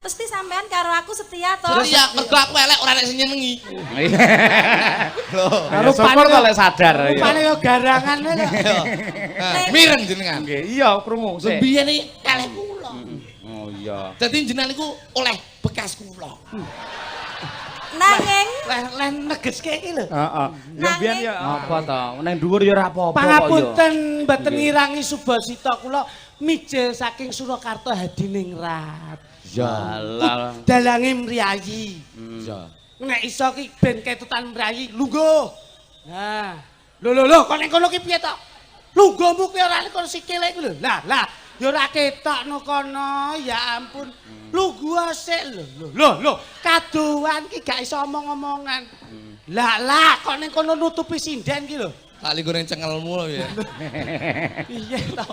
Pasti sampean karo aku setia to. Setia, mergo aku elek ora nek sing nyenengi. Lho. Rupane syukur to lek sadar. Rupane yo garangan lho. Mireng jenengan. Nggih, iya krungu sik. Biyen iki kalih kula. Oh iya. Dadi jenengan iku oleh bekas kula. Nanging leh negeske iki lho. Heeh. Ya biyen ya apa to? Nang dhuwur ya ora apa-apa kok ya. Pangapunten mboten ngirangi subasita kula mijil saking Surakarta Hadiningrat. Ya lah. Dalange mriyayi. Iya. Nek iso ki ben ketutan mriyayi lungguh. Nah, lho lho lho kok ning kono ki piye to? Lungguhmu ki ora kono sikile iku lho. Lah lah ya ora ketok no kono, ya ampun. Lungguh sik lho lho lho lho kadowan ki gak iso omong-omongan. Lah lah kok ning kono nutupi sinden ki lho. Tak linggo ning cengelmu lho ya. Piye to?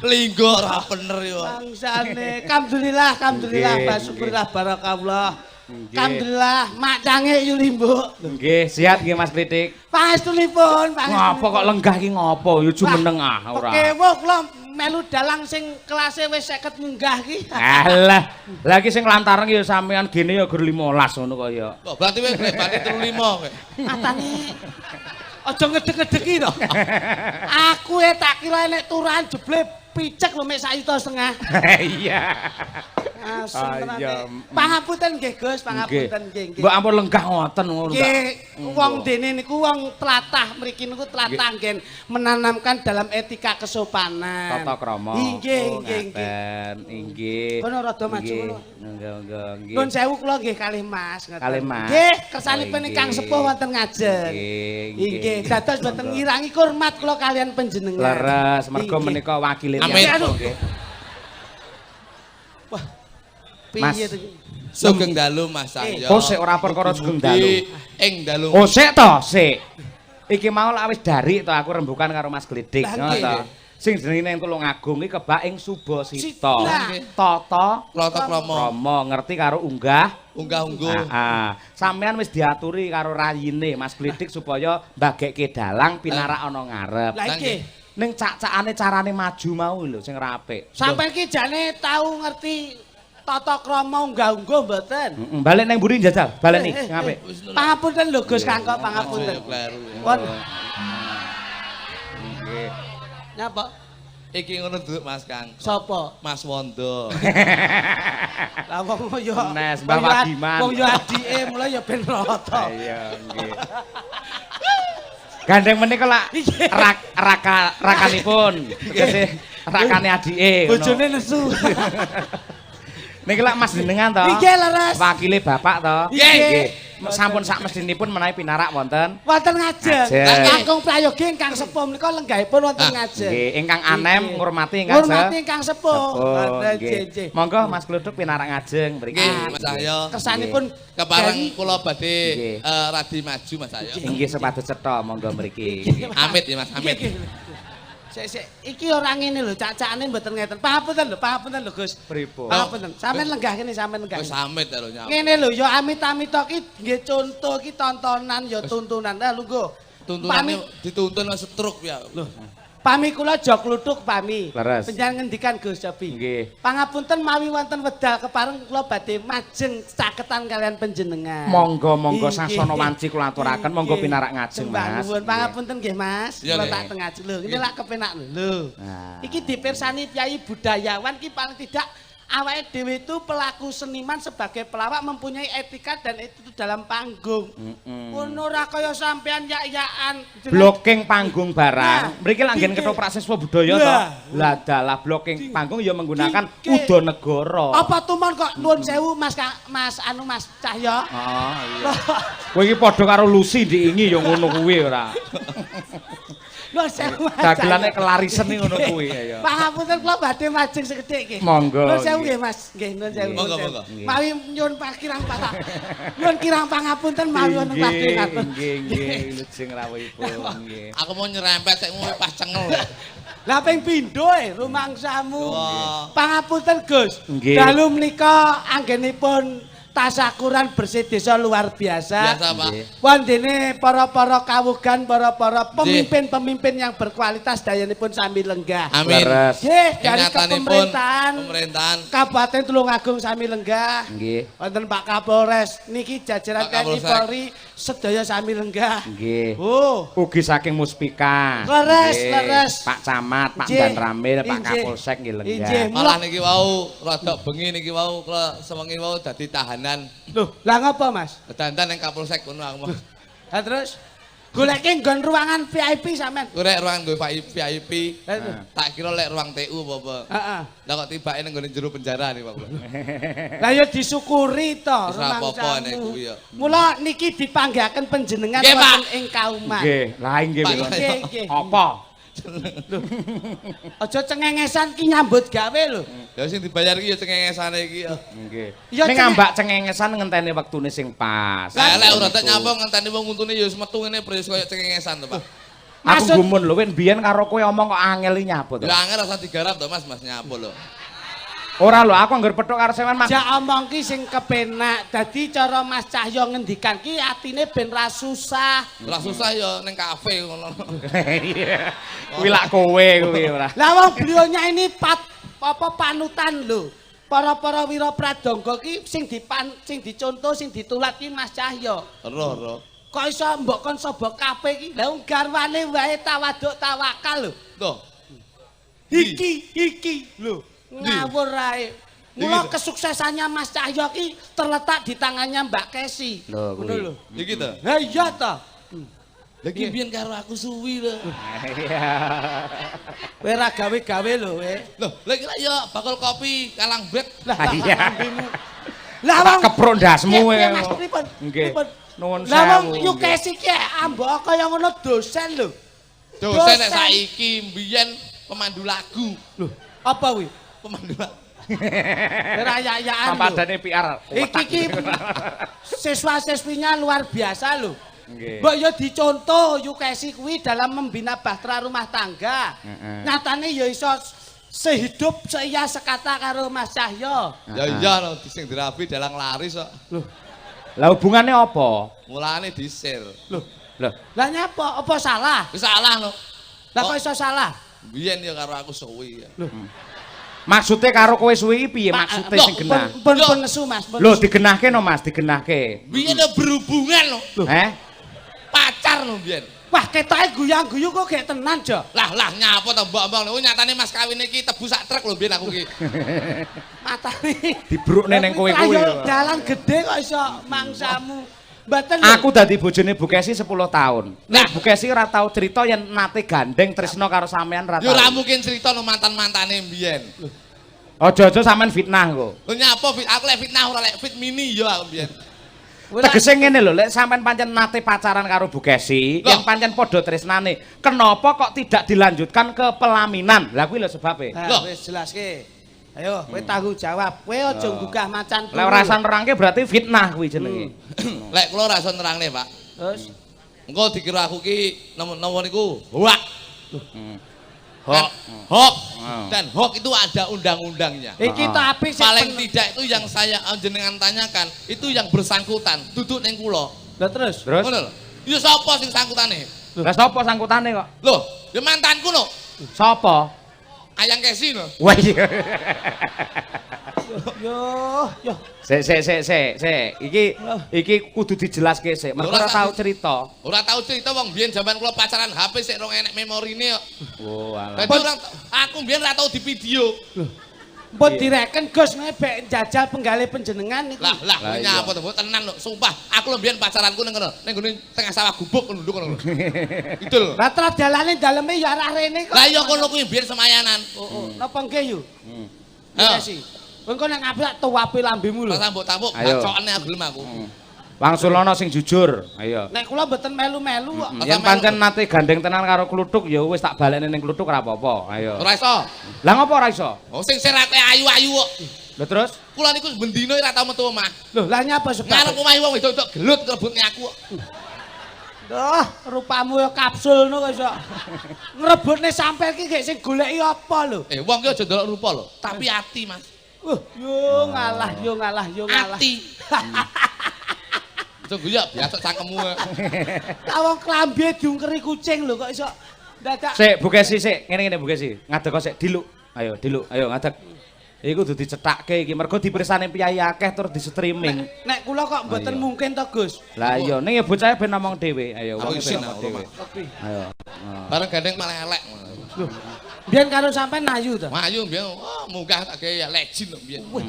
Linggo ora bener yo. Bangsane. Alhamdulillah, alhamdulillah, Nggih, basyukurillah barakallah. Nggih. Alhamdulillah, macange Yulimbuk. Nggih, siap nggih Mas Klitik. Pangestunipun, pangestunipun. Ngopo kok lenggah iki ngopo? Ya jumeneng ah ora. Pekewuh kula melu dalang sing kelase wis 50 munggah iki. Alah, lha iki sing lantaran ya sampean gene ya gur 15 ngono kaya. Kok berarti wis berarti 35 kowe. Matane aja ngedeg-ngedegi to. Aku e tak kira nek turahan jeble picek lho mek 1,5 juta. Iya. Asem Ah, tenan. iya. Pangapunten nggih Gus, pangapunten nggih nggih. Mbok ampun lenggah ngoten ngono ta. Nggih, wong dene niku wong tlatah mriki niku tlatah nggih menanamkan dalam etika kesopanan. Tata krama. Nggih, nggih, nggih. Ngaten, inggih. Kono rada maju Nggih. kono. Monggo, monggo, nggih. Nuwun sewu kula nggih kalih Mas ngoten. Kalih Mas. Nggih, kersanipun Oh, ingkang nggih. sepuh wonten ngajeng. Nggih, Nggih, dados boten ngirangi hormat kula kalian panjenengan. Leres, mergo Nggih. menika wakile Amin. tiyang sepuh, nggih. Wah. Mas. Piye to? Sugeng dalu Mas Cahyo. Oh, sik ora perkara sugeng dalu. Ing dalu. Oh, sik to, sik. Iki mau lak wis darik to aku rembukan karo Mas Gledhik, Lah, ngono nggih. to. Sing jenenge ning Tulungagung iki kebak ing Subasita. Nah. Tata Tata krama. krama ngerti karo unggah. Unggah-ungguh. Heeh. Sampean wis diaturi karo rayine Mas Gledhik supaya mbagekke dalang pinarak ana ngarep. Lah iki Ning cak-cakane carane maju mau lho sing ra apik. sampean ki jane tau ngerti tata krama unggah-ungguh mboten? Heeh, balik nang mburi njajal, baleni sing apik. Pangapunten lho Gus Kangko, pangapunten. Kleru. Pun Nggih. nyapa? Iki ngono duduk Mas Kangko. Sapa? Mas Wondo. Lah wong yo Nes, Mbah Wagiman. Wong yo adike mula ya ben rata. Iya, nggih. Gandeng menika lak rak, raka rakanipun. Tegese rakane adike. ngono. Bojone nesu. Niki lak Mas jenengan to? Nggih leres. Wakile bapak to? Nggih. Sampun sak mestinipun menawi pinarak wonten. Wonten ngajeng. Ngajeng. Langkung prayogi ingkang sepuh menika lenggahipun wonten Ah, ngajeng. Nggih, ingkang anem Nggih. ngurmati ingkang Ngurmati ingkang sepuh. Sepuh, Wonten nggih. nggih. Monggo Mas Gluduk pinarak ngajeng mriki. Nggih, Mas Cahyo. Kersanipun Kepareng kula badhe Nggih. radi maju Mas Cahyo. Inggih sepados cetha monggo mriki. Amit ya Mas, amit. Nggih, nggih. Sik sik iki ora ngene lho, cacakane mboten ngeten. Pangapunten lho, pangapunten lho Gus. Pripun? Pangapunten. Sampeyan lenggah kene, sampeyan lenggah. Wis amit ya lho nyapa. Ngene lho, ya amit-amit tok iki nggih contoh iki tontonan ya tuntunan. Lah lungguh. Tuntunane dituntun kok stroke ya. Lho. Pami kula aja kluthuk pami. Leres. Panjenengan ngendikan Gus Jobi. Nggih. Pangapunten mawi wonten wedal kepareng kula badhe majeng caketan kalian panjenengan. Monggo monggo Inggih. sasana wanci kula aturaken monggo Inggih. pinarak ngajeng Sembah Mas. Nuwun pangapunten nggih Mas. Iya, Kula nggih. tak teng ngajeng lho. Ngene lak kepenak lho. Nah. Iki dipirsani priyayi budayawan ki paling tidak awake dhewe itu pelaku seniman sebagai pelawak mempunyai etika dan itu dalam panggung. Ngono ora kaya sampean yak-yakan. Blocking panggung barang. Nah, Mriki lak nggen dingke. ketoprak siswa budaya to. Lah. Lah dalah blocking panggung ya menggunakan Dingke. udanegara. Apa tumon kok nuwun sewu Mas Mas anu Mas Cahyo? Oh iya. Kowe iki padha karo Lucy diingi ya ngono kuwi ora. Nuwun sewu Mas. Dagelane Cahyo. kelarisen iki ngono kuwi ya. Pangapunten kula badhe majeng sekedhik nggih. Monggo, Nuwun sewu nggih. nggih Mas. Nggih nuwun sewu. Monggo, nuwun sewu. monggo. Nggih. Mawi nyuwun kirang pak. Nyuwun kirang pangapunten mawi wonten badhe Nggih, ngaten. nggih, nggih, wilujeng rawuhipun nggih. Aku mau nyerempet sik ngono pas cengel. Lah ping pindho e rumangsamu. Wah. Pangapunten Gus. Nggih. Dalu menika anggenipun Tasakuran bersih desa luar biasa. Biasa, Pak. Nggih. Wondene para-para kawugan, para-para pemimpin-pemimpin yang berkualitas dayanipun sami lenggah. Amin. Leres. Nggih, dari Nyatanipun kepemerintahan pemerintahan Kabupaten Tulungagung sami lenggah. Nggih. Wonten Pak Kapolres niki jajaran Pak TNI Kapolsek. Polri sedaya sami lenggah. Nggih. Oh, Ugi saking Muspika. Leres, Nggih. leres. Pak Camat, Pak Nggih. Danramil, Pak Injih. Kapolsek nggih lenggah. Injih. Malah niki wau rada bengi niki wau kula sewengi wau dadi tahanan. Loh, lah ngapa Mas? Dandan ning Kapolsek kono aku mau. Lah terus goleke nggon ruangan VIP sampean. Golek ruangan nggo VIP. Lah terus? Tak kira lek ruang TU apa-apa. Heeh. Lah kok tibake ning nggone jero penjara nih Pak. Lah ya disyukuri to Wis ora apa-apa nek rumangsamu. kuwi ya. Mula niki dipanggihaken panjenengan Nggih, Pak. wonten ing Kauman. Nggih, lah nggih. Pak, Pak. Nggih, nggih. Apa? Aja cengengesan ki nyambut gawe lho. Ya sing dibayar iki ya cengengesane iki ya. Nggih. Ya, Ning cengeng- ambak cengengesan ngenteni wektune sing pas. Lah lek ora tak nyapa ngenteni wong untune ya wis metu ngene pres koyo cengengesan to, Pak. Aku Maksud- gumun lho, wen biyen karo kowe omong kok angel iki nyapa to. Lah angel rasa digarap to Mas, Mas nyapo lho. Ora lho, aku angger pethuk karo sampean Mas. Jak omong ki sing kepenak. Dadi cara Mas Cahyo ngendikan ki atine ben ra susah. Ora susah ya ning kafe ngono. Iya. Kuwi lak kowe kuwi ora. Lah wong beliaunya ini apa panutan lho. Para-para wira pradangga ki sing dipan sing dicontoh sing ditulat ki Mas Cahyo. Ero ero. Kok iso mbok kon saba kabeh ki? Lah wong garwane wae tawaduk tawakal lho. Loh, Iki iki lho ngawur ae. Mula Iki. kesuksesannya Mas Cahyo ki terletak di tangannya Mbak Kesi. Lho, kuwi. Ngono lho. iki to. Lah iya ta. Lah iki biyen karo aku suwi lho. Iya. Kowe ra gawe-gawe lho kowe. Loh, lha iki lak ya bakul kopi kalang bret. Lah Iya. lambemu. Lah Tak wong keprok ndasmu Piye, piye, kowe. Mas pripun? Nggih. Pripun? Nuwun Lah wong sewu, yu nggih. Kesi ki ambok kaya ngono dosen lho. Dosen nek saiki mbiyen pemandu lagu. Lho, apa kuwi? Pemandu lagu. Ora yak-yakan lho. Papadane PR. Iki ki siswa-siswinya luar biasa lho. Nggih. Mbok yo dicontoh Yu Kesi kuwi dalam membina bahtera rumah tangga. Heeh. Nyatane ya iso sehidup seia sekata karo Mas Cahyo. Ya iya no, sing dirabi dalang laris kok. Lah hubungane apa? Mulane disir. Lho, Lho, lah nyapa? Apa salah? Wis salah no. Lah kok iso salah? Biyen ya karo aku suwi ya. maksude karo kowe suwi iki piye Pak, maksude loh, sing genah? Pun Yo. pun nesu Mas. Pun Lho nesu. digenahke no Mas, digenahke. Biyen ya berhubungan no. Heh? Pacar no biyen. Wah, ketoke guyang-guyu kok gek tenan, Jo. Lah lah nyapa to mbok-mbok. Oh nyatane mas kawin iki tebu sak truk lho biyen aku iki. Matane. Dibrukne ning kowe kuwi. Ayo dalan gede kok iso mangsamu. Mboten lho. Aku dadi bojone Bu Kesi 10 tahun. Nah. Nek Bu Kesi ora tau cerita yen nate gandeng tresno karo sampean ora Ya ora tau. mungkin cerita no mantan-mantane biyen. Aja-aja sampean fitnah kok. Lho nyapa aku lek fitnah ora lek fit mini ya aku biyen. Tegese ngene lho, lek sampean pancen nate pacaran karo Bu Kesi, Loh. yang pancen padha tresnane, kenapa kok tidak dilanjutkan ke pelaminan? Lah kuwi lho sebabe. Nah, Loh. wis jelaske. Ayo, kowe tanggung jawab. Kowe aja nggugah macan Lek ora iso nerangke berarti fitnah kuwi jenenge. Lek kula ora iso nerangne, Pak. Terus Engko dikira aku ki napa niku hoak. Hok. Hoak. Hmm. Dan hoak itu ada undang-undangnya. iki Ah. to apik sing Paling tidak itu yang saya jenengan tanyakan itu yang bersangkutan duduk ning kula. Lah terus. Terus? Ngono lho. Ya sapa sing sangkutane? Lah sapa sangkutane kok? Loh, ya mantanku lho. Sapa? Ayang Kesi lho. Wah iya. Yo, yo. Sik sik sik sik sik. Iki iki kudu dijelaske sik. Mergo Ora ora tau cerita. Ora tau cerita wong biyen jaman kula pacaran HP sik rong enek memorine kok. Oh alah. Dadi ora aku biyen ora tau di video. Mbok direken Gus ngene bek njajal penggalih panjenengan niku. Lah lah Lah, iya. nyapa to mbok tenan lho, sumpah. Aku lho biyen pacaranku ning kono, ning gone tengah sawah gubuk ngono nduk kono. Idul. Lah terus dalane daleme ya arah rene kok. Lah iya kono kuwi biyen semayanan. Oh, oh. Napa nggih yu? Ayo. Iya sih. Engko nek ngapik tuwape lambemu lho. Pas mbok tambuk Ayo. bacokane aku gelem aku. Wangsulono sing jujur. Ayo. Nek kula mboten melu-melu kok. Yen pancen nate gandeng tenan karo kluthuk ya wis tak balekne ning kluthuk ora apa-apa. Ayo. Ora iso. Lah ngopo ora iso? Oh sing serate ayu-ayu kok. Lah terus? Kula niku bendina ora tau metu omah. Lho, lah nyapa sebab? Ngarep omahe wong wedok-wedok gelut ngrebutne aku kok. Duh, rupamu ya kapsul no kok iso. Ngrebutne sampean ki gek sing goleki apa lho? Eh wong ki aja ndelok rupa lho, tapi ati, Mas. Yo ngalah, yo ngalah, yo ngalah. Ati. Tunggu ya biasa cangkemmu. Lah wong klambi diungkeri kucing lho kok iso dadak. Sik, Bu Kesi sik, ngene-ngene Bu Kesi. Ngadeg sik diluk. Ayo diluk, ayo ngadeg. Iku kudu dicethake iki mergo dipirsani piyayi akeh tur di streaming. Nek kula kok mboten Ayo. mungkin to, Gus. Lah iya, ning ya bocahe ben ngomong dhewe. Ayo Aku wong ben isin ngomong aku, dhewe. Oke. Ayo. Bareng gandeng malah elek. Biyen karo sampean ayu to. Ayo mbiyen, wah munggah tak gawe legend kok mbiyen. Wih,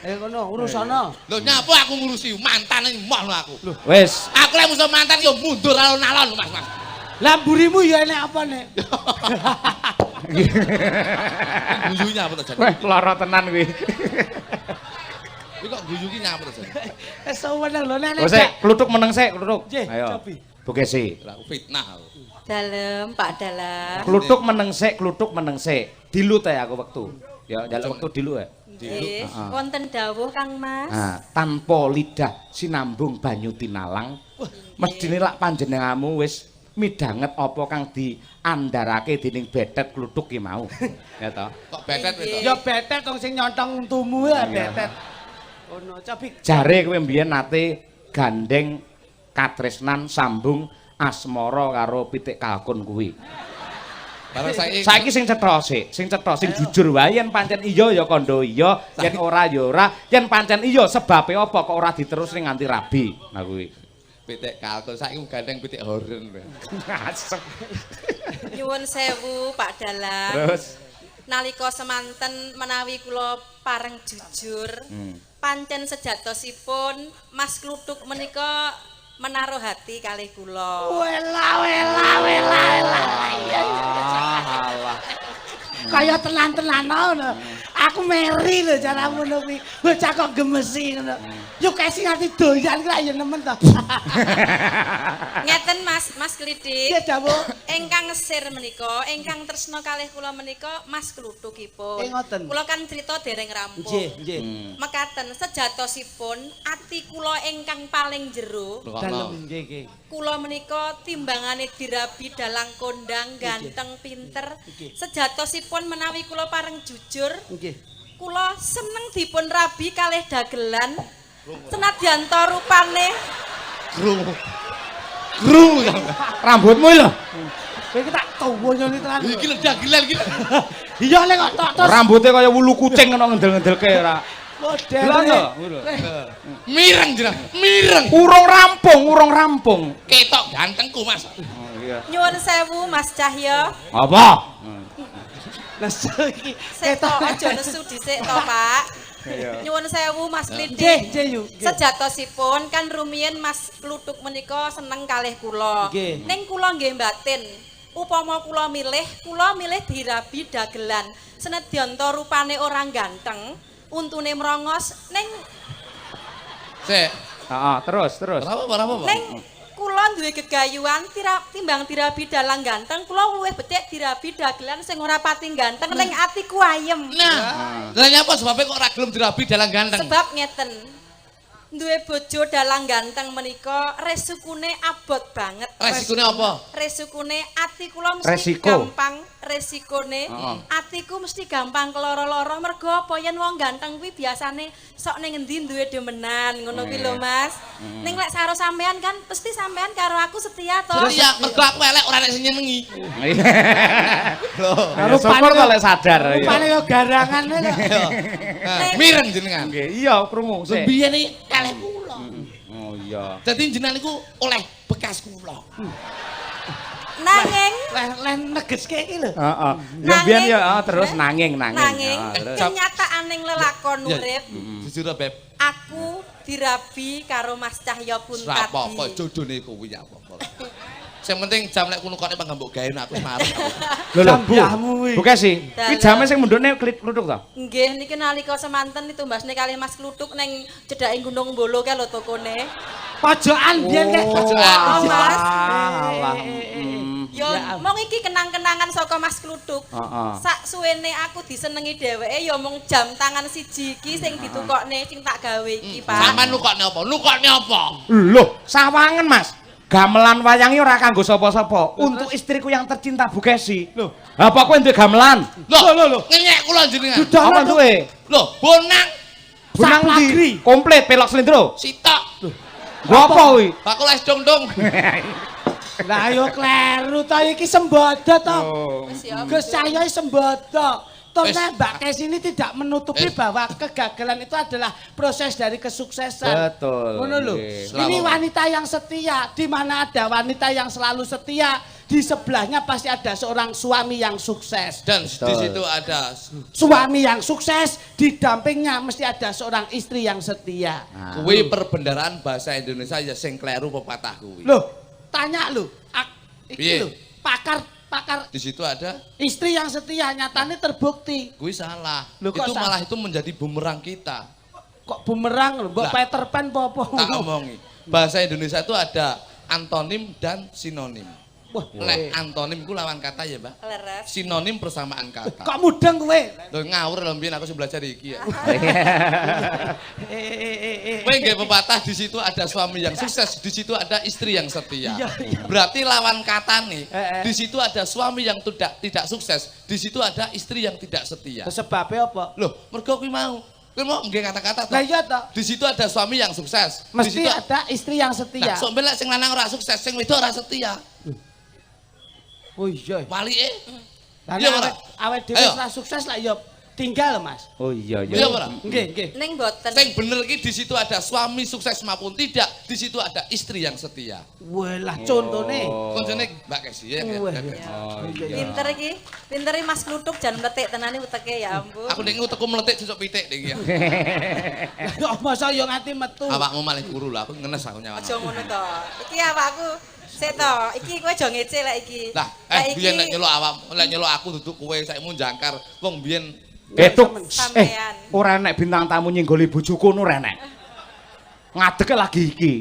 Ayo kono urusana. Lho nyapa aku ngurusi mantan emoh lho aku. Wis, Aku lek musuh mantan yo mundur alon-alon Mas, Mas. Lah mburimu ya enek apa nek? Guyu nyapa to jan? weh lara tenan kuwi. Iki kok guyu ki nyapa to jan? Wis seneng lho nek Wes sik, kluthuk meneng sik, kluthuk. Nggih, Ayo. cobi. Bu Kesi. Lah aku fitnah aku. Dalem, Pak Dalang. Kluthuk meneng sik, kluthuk meneng sik. Dilut ae aku wektu. Ya, njaluk wektu dilut ae. Nggih, Heeh. wonten dawuh Kang Mas. Nah, tanpa lidah sinambung banyu tinalang, mestine lak panjenenganmu wis midhanget apa kang diandharake dening betet kluthuk ki mau. Ya toh. Kok betet wis to? Ya betet wong sing nyontong untumu ya betet. Kono cobi. Jare kowe mbiyen nate gandeng katresnan sambung asmara karo pitik kalkun kuwi. Bareng saiki Saiki sing cetha sik, sing cetha sing jujur wae yen pancen iya ya kandha iya, yen ora ya ora, yen pancen iya sebabe apa kok ora diterusne nganti rabi. Nah kuwi. Pitik kalkun saiki gandeng pitik horen. Asem. Nyuwun sewu Pak Dalang. Terus Nalika semanten menawi kula pareng jujur, pancen sejatosipun Mas Kluthuk menika menaruh hati kalih kula. Wela wela wela wela. alah. Kaya tenan-tenan ngono. Aku meri lho cara ngono kuwi. Bocah kok gemesi ngono. Yo kesi nganti doyan ki lak ya nemen to. Ngeten Mas, Mas Klidik. Nggih dawuh. Ingkang ngesir menika, ingkang tresna kalih kula menika Mas Kluthukipun. Ngoten. Kula kan crita dereng rampung. Nggih, nggih. Mekaten sejatosipun ati kula ingkang paling jero, Dalem nggih nggih. kula menika timbangane dirabi dalang kondang, ganteng, pinter. Nggih. Sejatosipun menawi kula pareng jujur, Nggih. kula seneng dipun rabi kalih dagelan. Senadyan ta rupane Krungu. Krungu sampean. Rambutmu lho. Kowe iki tak tuwa nyoni tenan. Iki lho dagelan iki. Iya lek kok tok terus Rambutnya kaya wulu kucing ngono ngendel-ngendelke ora. model. Lha to, lho. Mireng jeneng, mireng. Urung rampung, urung rampung. Ketok gantengku, Mas. Oh iya. nyuwun sewu Mas Cahyo. Apa? Nesu iki. Sik to aja nesu dhisik to, Pak. Nyuwun sewu Mas Nggih, Klidik. nggih yu. Nggih. Sejatosipun kan rumiyin Mas Kluthuk menika seneng kalih kula. Nggih. Ning kula nggih batin. Upama kula milih dirabi dagelan. Senadyan ta rupane orang ganteng, untune mrongos, ning Sik. Heeh, terus, terus. Ora apa-apa, ora apa-apa. ning kula duwe gegayuhan timbang dirabi dalang ganteng, kula luwih becik dirabi dagelan sing ora pati ganteng ning atiku ayem. Nah, lah nyapa sebabnya kok ora gelem dirabi dalang ganteng? Sebab ngeten. Duwe bojo dalang ganteng menika resukune abot banget. Resikone apa? Resukune ati kula mesti Resiko. gampang resikone. Heeh. Atiku mesti gampang keloro-loro mergo apa yen wong ganteng kuwi biasane sok ning endi duwe demenan ngono kuwi lho Mas. Ning lek karo sampean kan pasti sampean karo aku setia to. Setia, mergo aku elek ora nek sing nyenengi. Lho. Ya, syukur to lek sadar. iya. Rupane yo garangan lho. Nah, mireng jenengan. Nggih, iya krungu sik. Biyen iki kalih kula. Oh iya. Dadi jenengan iku oleh bekas kula. Nanging Leh leh negeske iki lho. Heeh. Ya biyen ya heeh, terus nanging nanging. nanging Heeh, terus. kenyataane lelakon Ya, urip Jujur to, Beb. aku dirabi karo Mas Cahyo Ora Kuntadi. apa-apa jodone kuwi ya apa-apa. Sing penting jam lek kuno kok mbok gawe aku wis marem. Lho lho, Bu. Jambahmu kuwi. Bu Kesi, kuwi jame sing mundhukne kluthuk to? Nggih niki nalika semanten ditumbasne kalih Mas Kluthuk neng cedhake Gunung Bolo kae lho tokone. Pojokan biyen kae. Pojokan. Oh, Mas. Alah. Yo mong iki kenang-kenangan saka Mas Kluthuk. Heeh. Sak suwene aku disenengi dheweke ya mung jam tangan siji iki sing ditukokne sing tak gawe iki, Pak. Sampeyan nukokne apa? Nukokne apa? Loh, sawangen, Mas. Gamelan wayangi ora kanggo sapa-sapa. Untuk istriku yang tercinta, Bu Kesi. Lho, apa kowe duwe gamelan? Loh, Lho, lho, lho. Ngenyek kula jenengan. Apa duwe? Loh, bonang. Bonang Saplagri. ndi? Komplit pelok slendro. Sitok. Nggo apa kuwi? Bakul es dong-dong. Lah yo kleru to, iki sembodo to. Wis ya. Gus Cahyo sembodo. Toh Wis. Mbak Kes ini tidak menutupi Wis. bahwa kegagalan itu adalah proses dari kesuksesan. Betul. Ngono lho. Nggih. Ini wanita yang setia. Di mana ada wanita yang selalu setia, di sebelahnya pasti ada seorang suami yang sukses. Dan di Betul. situ ada Suami yang sukses, di dampingnya mesti ada seorang istri yang setia. Nah. Kuwi perbendaraan bahasa Indonesia ya sing kleru pepatah kuwi. Loh, tanya lho. Iki Piye? lho, pakar pakar Di situ ada istri yang setia nyatanya terbukti. Kuwi salah. Loh, kok Itu salah? malah itu menjadi bumerang kita. Kok bumerang lho, mbok Lah. Peter Pan apa apa? Tak omongi. Bahasa Indonesia itu ada antonim dan sinonim. Wah, Lek antonim ku lawan kata ya, Mbak. Leres. Sinonim persamaan kata. Kok mudeng kowe? Lho, ngawur lho, mbiyen aku sing belajar iki ya. Eh eh eh eh. Kowe nggih pepatah di situ ada suami yang sukses, di situ ada istri yang setia. Iya. Berarti lawan kata nih, Eh, eh. di situ ada suami yang tidak tidak sukses, di situ ada istri yang tidak setia. Sebabnya apa? Loh, mergo kuwi mau. Kuwi mau nggih kata-kata toh. Lah iya toh. Di situ ada suami yang sukses. Di Mesti situ ada istri yang setia. Nah, sok ben lek sing lanang ora sukses, sing wedok ora setia. Oh iya. Walike. Lah Iya, nek ora? awake dhewe Ayo. ora sukses lah ya tinggal, Mas. Oh iya iya. Iya ora? Nggih, nggih. Ning boten. Sing bener ki di situ ada suami sukses maupun tidak, di situ ada istri yang setia. Wah lah contone. Oh. Koncone Mbak Kesi ya. Wah. ya. Oh, iya. Pinter iki. Pinter iki Mas Kluthuk jan mletik tenane uteke, ya ampun. Aku nek utekku meletik sesuk pitik nek iki ya. Kok masa ya nganti metu. Awakmu malah guru lah, aku ngenes aku nyawa. Aja ngono to. Iki awakku sik to, iki kowe aja ngece lek iki. Lah, Lek eh biyen lek nyeluk awak, lek nyeluk aku duduk kowe saikmu jangkar. Wong biyen Tuk, eh Sampean. ora enek bintang tamu nyenggoli bojoku ngono ora enek. Ngadeke lagi iki.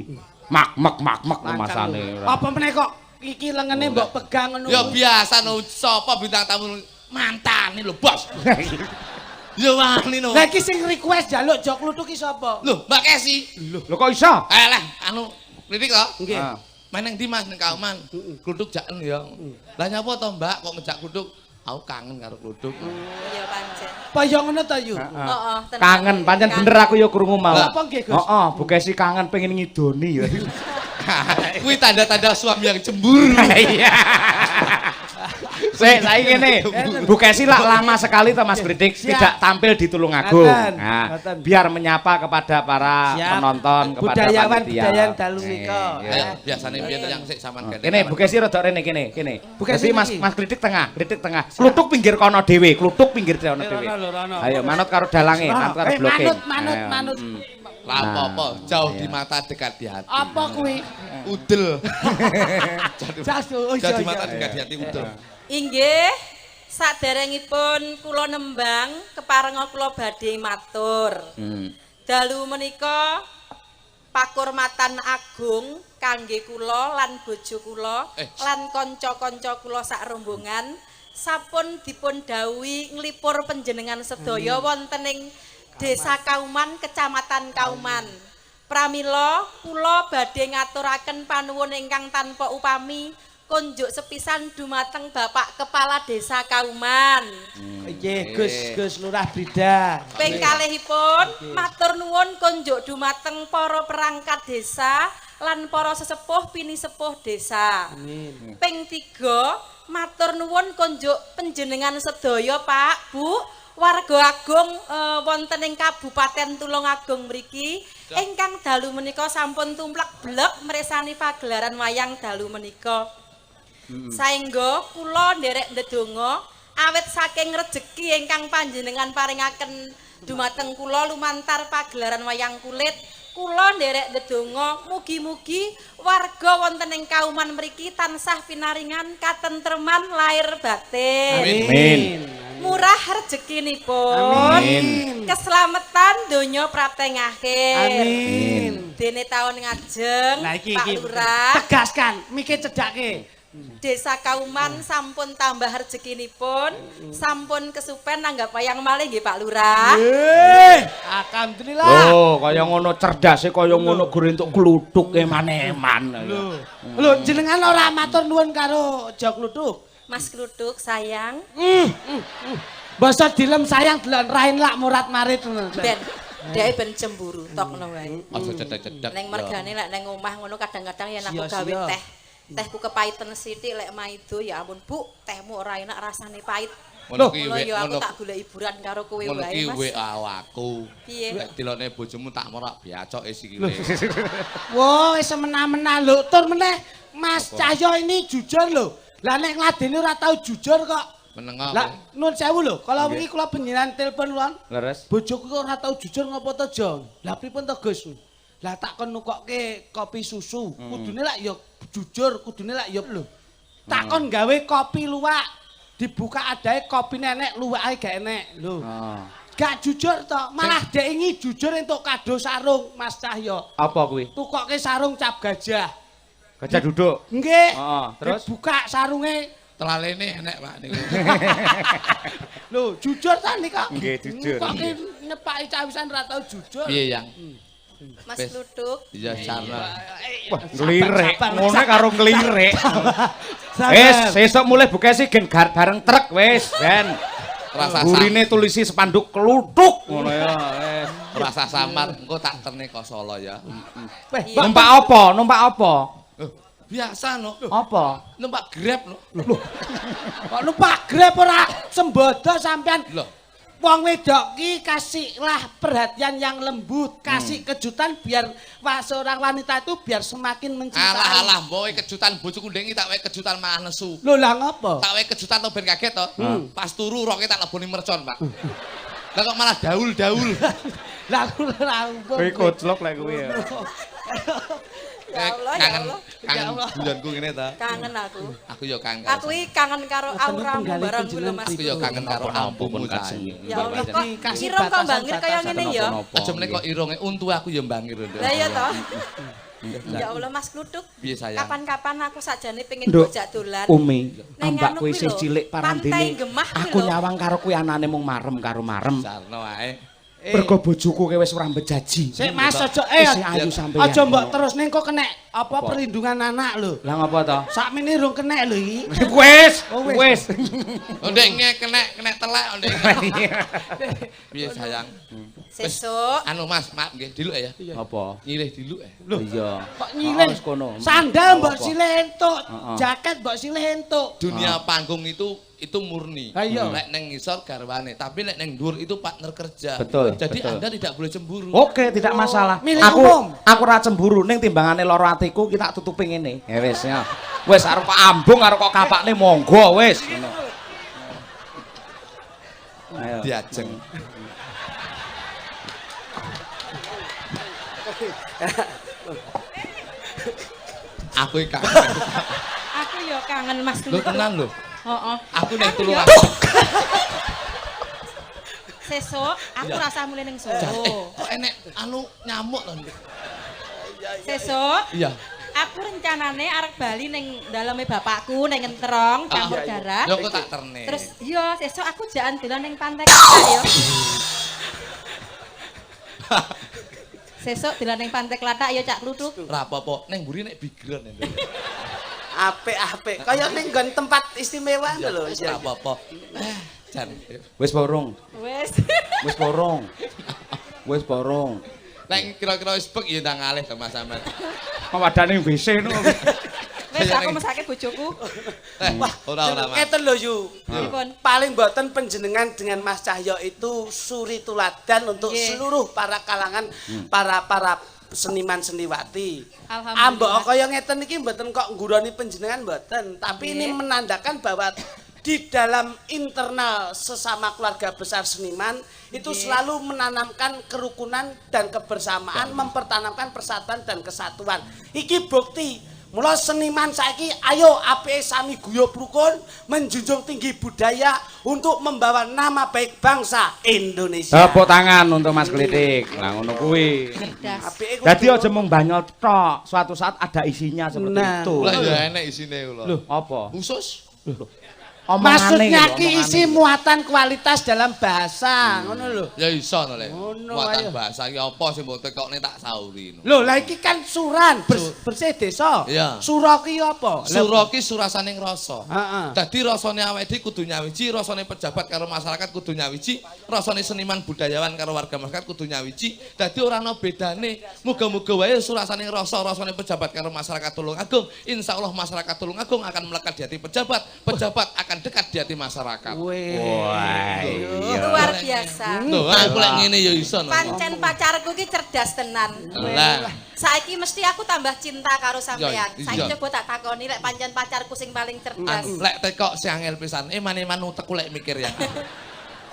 Mak mek mak mek masane. Apa meneh kok iki lengene mbok pegang ngono. Ya biasa no, sapa bintang tamu mantane lho, Bos. Ya wani no. Lah iki sing request jaluk jok kluthuk ki sapa? Lho, Mbak Kesi. Lho kok iso? Eh lah, anu kritik to? Nggih. Ah. Main nang ndi, Mas? Ning Kauman. Kluthuk jaken ya. Lah nyapa to, Mbak, kok ngejak kluthuk? Aku kangen karo kluthuk. Iya pancen. Apa ya ngono to, Yu? Heeh, tenan. Kangen, pancen bener aku ya krungu mau. Lah, apa nggih, Gus? Heeh, Bu Kesi kangen pengen ngidoni ya. Kuwi tanda-tanda suami yang cemburu. Iya. Sik, saiki ngene. Bu Kesi lah lama sekali to, Mas Kritik, Siap. tidak tampil di Tulungagung. Ngaten, Nah, ngaten. biar menyapa kepada para Siap. penonton, kepada Budayawan panitia. budayan dalu nika. Iya. Ayo, biasane biyen yang sik sampean gandeng. Kene Bu Kesi rada rene kene, kene. Bu Kesi Dadi Mas iki. Mas Kritik tengah, Kritik tengah. Kluthuk pinggir kono dhewe, kluthuk pinggir kono Eh, dhewe. rono lho, rono. Ayo manut karo dalange, Rono. manut karo Eh, bloke. manut, manut, Ayo, manut. Lah Nah, apa-apa, jauh iya. di mata dekat di hati. Apa kuwi? Udel. Jas, oh iya, Jauh di iya. mata dekat di hati udel. Inggih, saderengipun kula nembang keparenga kula badhe matur. Dalu menika pakurmatan agung kangge kula lan bojo kula Eh. lan kanca-kanca kula sak rombongan sampun dipun dawuhi nglipur panjenengan sedaya wonten ing Desa Kauman, Kecamatan Kauman. Pramila kula badhe ngaturaken panuwun ingkang tanpa upami konjuk sepisan dumateng Bapak Kepala Desa Kauman. Nggih, Gus Gus Lurah Brida. Ping kalihipun matur nuwun konjuk dumateng para perangkat desa lan para sesepuh pinisepuh desa. Amin. Ping 3 matur nuwun konjuk panjenengan sedaya, Pak, Bu, warga agung wonten ing Kabupaten Tulungagung mriki ingkang dalu menika sampun tumplek blek mresani pagelaran wayang dalu menika. Saengga kula nderek ndedonga awit saking rejeki ingkang panjenengan paringaken dumateng kula lumantar pagelaran wayang kulit, kula nderek ndedonga mugi-mugi warga wonten ing Kauman mriki tansah pinaringan katentreman lahir batin. Amin. Murah rezekinipun. Amin. Keselamatan donya prapteng akhir. Amin. Dene taun ngajeng, Lah iki Pak iki. Lurah. Tegaskan, mikir cedhake. Desa Kauman sampun tambah rezekinipun, sampun kesupen nanggap wayang malih nggih Pak Lurah. Nggih, alhamdulillah. Oh, kaya ngono cerdase kaya ngono gur entuk kluthuk eman-eman. Lho, lho jenengan ora matur nuwun karo Jo Kluthuk. Mas Kluthuk sayang, Basa dilem sayang delok rain lak murat marit ngono. ben dhek ben cemburu tokno wae. Aja cedek-cedek. Neng mergane lek neng omah ngono kadang-kadang yen aku Sia-sia. gawe teh. Tehku kepaiten sithik lek maido ya ampun Bu, tehmu ora enak rasane pahit. Ngono ki Ngono ya aku ngono tak golek hiburan karo kowe ngono wae ki Mas. WA aku. Piye? Lek dilokne bojomu tak morak biacoke sikile. Wah, wis semena-mena lho. Tur meneh Mas Cahyo ini jujur lho. Lah nek ngladeni ora tau jujur kok. Meneng Lah apa? nuwun sewu lho, kala wingi kula panjenengan telepon lon. Leres. Bojoku kok ora tau jujur ngopo to, Jo? Lah pripun to, Gus? Lah tak kon nukokke kopi susu. Kudune lak ya jujur, kudune lak ya lho. Tak kon gawe kopi luwak. Dibuka adahe kopi nenek, luwake gak enek. Lho. Oh. Gak jujur to, malah dek ingi jujur entuk kado sarung Mas Cahyo. Apa kuwi? Tukokke sarung cap gajah. Gajah duduk. Nggih. Heeh, terus? Dibuka sarunge. Telalene enek Pak niku. Lho, jujur ta nika? Nggih, jujur. Kok ki nyepaki cawisan ora tau jujur. Piye yang? Mas Wis. Kluthuk. Iya sarna. Wah, nglirik. Sabar, Ngono sabar. karo nglirik. Sabar. Wis, sesuk mulih Bukesi gen bareng truk wis, ben. Rasa Burine tulisi spanduk kluthuk ngono ya, wis. Rasa samar engko tak terne ko Solo ya. Weh, Iya. Numpak apa? Numpak apa? Eh, biasa no. Apa? Numpak Grab no. Kok numpak Grab ora sembodo sampean. Loh, Wong wedok ki kasihlah perhatian yang lembut, kasih kejutan biar seorang wanita itu biar semakin mencintai. alah alah mboke kejutan bojoku ndek tak wae kejutan malah nesu. Lho lah ngopo? Tak wae kejutan to ben kaget to. Pas turu roke tak leboni mercon, Pak. Lah kok malah daul-daul. Lah aku ora Kuwi koclok lek kuwi ya. Ya Allah, ya Kangen Allah. kangen Ya Allah. guyonku ngene ta. Kangen aku. Aku ya kangen. Aku iki kangen karo Wonten auramu penggalih barang kuwi lho panjenengan Mas. Aku ya kangen karo ampumu Kajeng. Ya Allah kok Dikasih irung kok bangir kaya batasan-batasan. ngene ya. Aja meneh kok irunge untu aku ya mbangir. Nduk. Lah iya toh. Ya Allah Mas Kluthuk. Piye sayang? Kapan-kapan aku sakjane pengen Nduk, bocah dolan. Umi, Neng ambak anu kuwi kuwi isih lho, cilik Pantai parandene. Gemah kuwi Aku lho. nyawang karo kuwi anane mung marem karo marem. Sarno ae. Mergo bojoku ki wis ora mbejaji. Sik Mas aja Isih ayu sampeyan. Aja mbok terus ning kok kenek apa perlindungan anak lho. Lah ngopo to? Sakmene rung kenek lho iki. Wis, Oh, wis. wis. Ndek nge kenek kenek telek ndek. Piye sayang? Sesuk Anu Mas, maaf nggih, diluk ya. Apa? Nyilih diluk ya. Lho iya. Kok nyilih? Oh, wis kono. Sandal mbok Apa? silih entuk, Heeh. jaket mbok silih entuk. Dunia panggung itu murni. Ha iya. Lek neng ngisor garwane, tapi lek neng dhuwur itu partner kerja. Betul, Jadi betul. Anda tidak boleh cemburu. Oke, tidak masalah. Milik Aku umum. aku ora cemburu ning timbangane lara atiku ki tak tutupi ngene. Ya wis ya. Wis arep kok ambung arep kok kapakne monggo wis ngono. Ayo. Diajeng. Aku iki kangen. aku ya kangen Mas Lho Kluthuk. tenang lho. Heeh. Aku ning Aku tulung ya- aku. Sesuk aku Iya. rasa mulih ning Solo. Kok enek anu nyamuk to. Sesuk Iya. aku rencanane arep bali ning daleme bapakku ning Ngentrong campur darah. Yo kok tak terne. Terus iya sesuk aku jalan dolan ning pantai Klathak ya. Sesuk dolan ning pantai Klathak ya Cak Kluthuk. Ora apa-apa, ning mburi nek background ya. Apik-apik. Kaya ning nggon tempat istimewa ngono lho. Ora apa-apa. Jan. Wis borong. Wes. Wis borong. Wis borong. Nek kira-kira wis bek ya ndang ngalih to Mas Sampean. Wadane WC no. Wes aku mesake bojoku. Wah, ora ora Mas. Ngeten lho Yu. Pripun? Paling mboten panjenengan dengan Mas Cahyo itu suri tuladan untuk Nggih. seluruh para kalangan para para seniman seniwati. Alhamdulillah. Ambok kaya ngeten iki mboten kok ngguroni panjenengan mboten, tapi ini Nggih. menandakan bahwa di dalam internal sesama keluarga besar seniman itu Nggih. selalu menanamkan kerukunan dan kebersamaan, mempertanamkan persatuan dan kesatuan. Iki bukti Mula seniman saiki ayo apike sami guyub rukun, menjunjung tinggi budaya untuk membawa nama baik bangsa Indonesia. Tepuk tangan untuk Mas Klitik. Lah, ngono kuwi. Cerdas. Apike kudu Dadi aja mung banyol tok, suatu saat ada isinya seperti Nah. itu. Lah ya enek isine kula. Loh, apa? Usus. Omongane Maksudnya lho, ki omongane. Isi muatan kualitas dalam bahasa, ngono lho. Ya iso to, Le. Ngono, Muatan ayo. bahasa ki apa sing mbok tekokne tak sauri no. Lho, lah iki kan suran bersih desa. Iya. Sura ki apa? Sura ki surasaning rasa. Dadi rasane awake dhewe kudu nyawiji, rasane pejabat karo masyarakat kudu nyawiji, rasane seniman budayawan karo warga masyarakat kudu nyawiji. Dadi ora ana bedane. Muga-muga wae surasaning rasa, rasane pejabat karo masyarakat Tulungagung, insyaallah masyarakat Tulungagung akan melekat di hati pejabat, pejabat akan dekat di hati masyarakat. Weh. Wah, iya. Luar biasa. Loh, aku lek ngene ya iso no. Pancen pacarku ki cerdas tenan. Lah, Saiki mesti aku tambah cinta karo sampean. Ya, Saiki iya. coba tak takoni lek pancen pacarku sing paling cerdas. Anu, lek tekok sing angel pisan, eman-eman utekku lek mikir ya.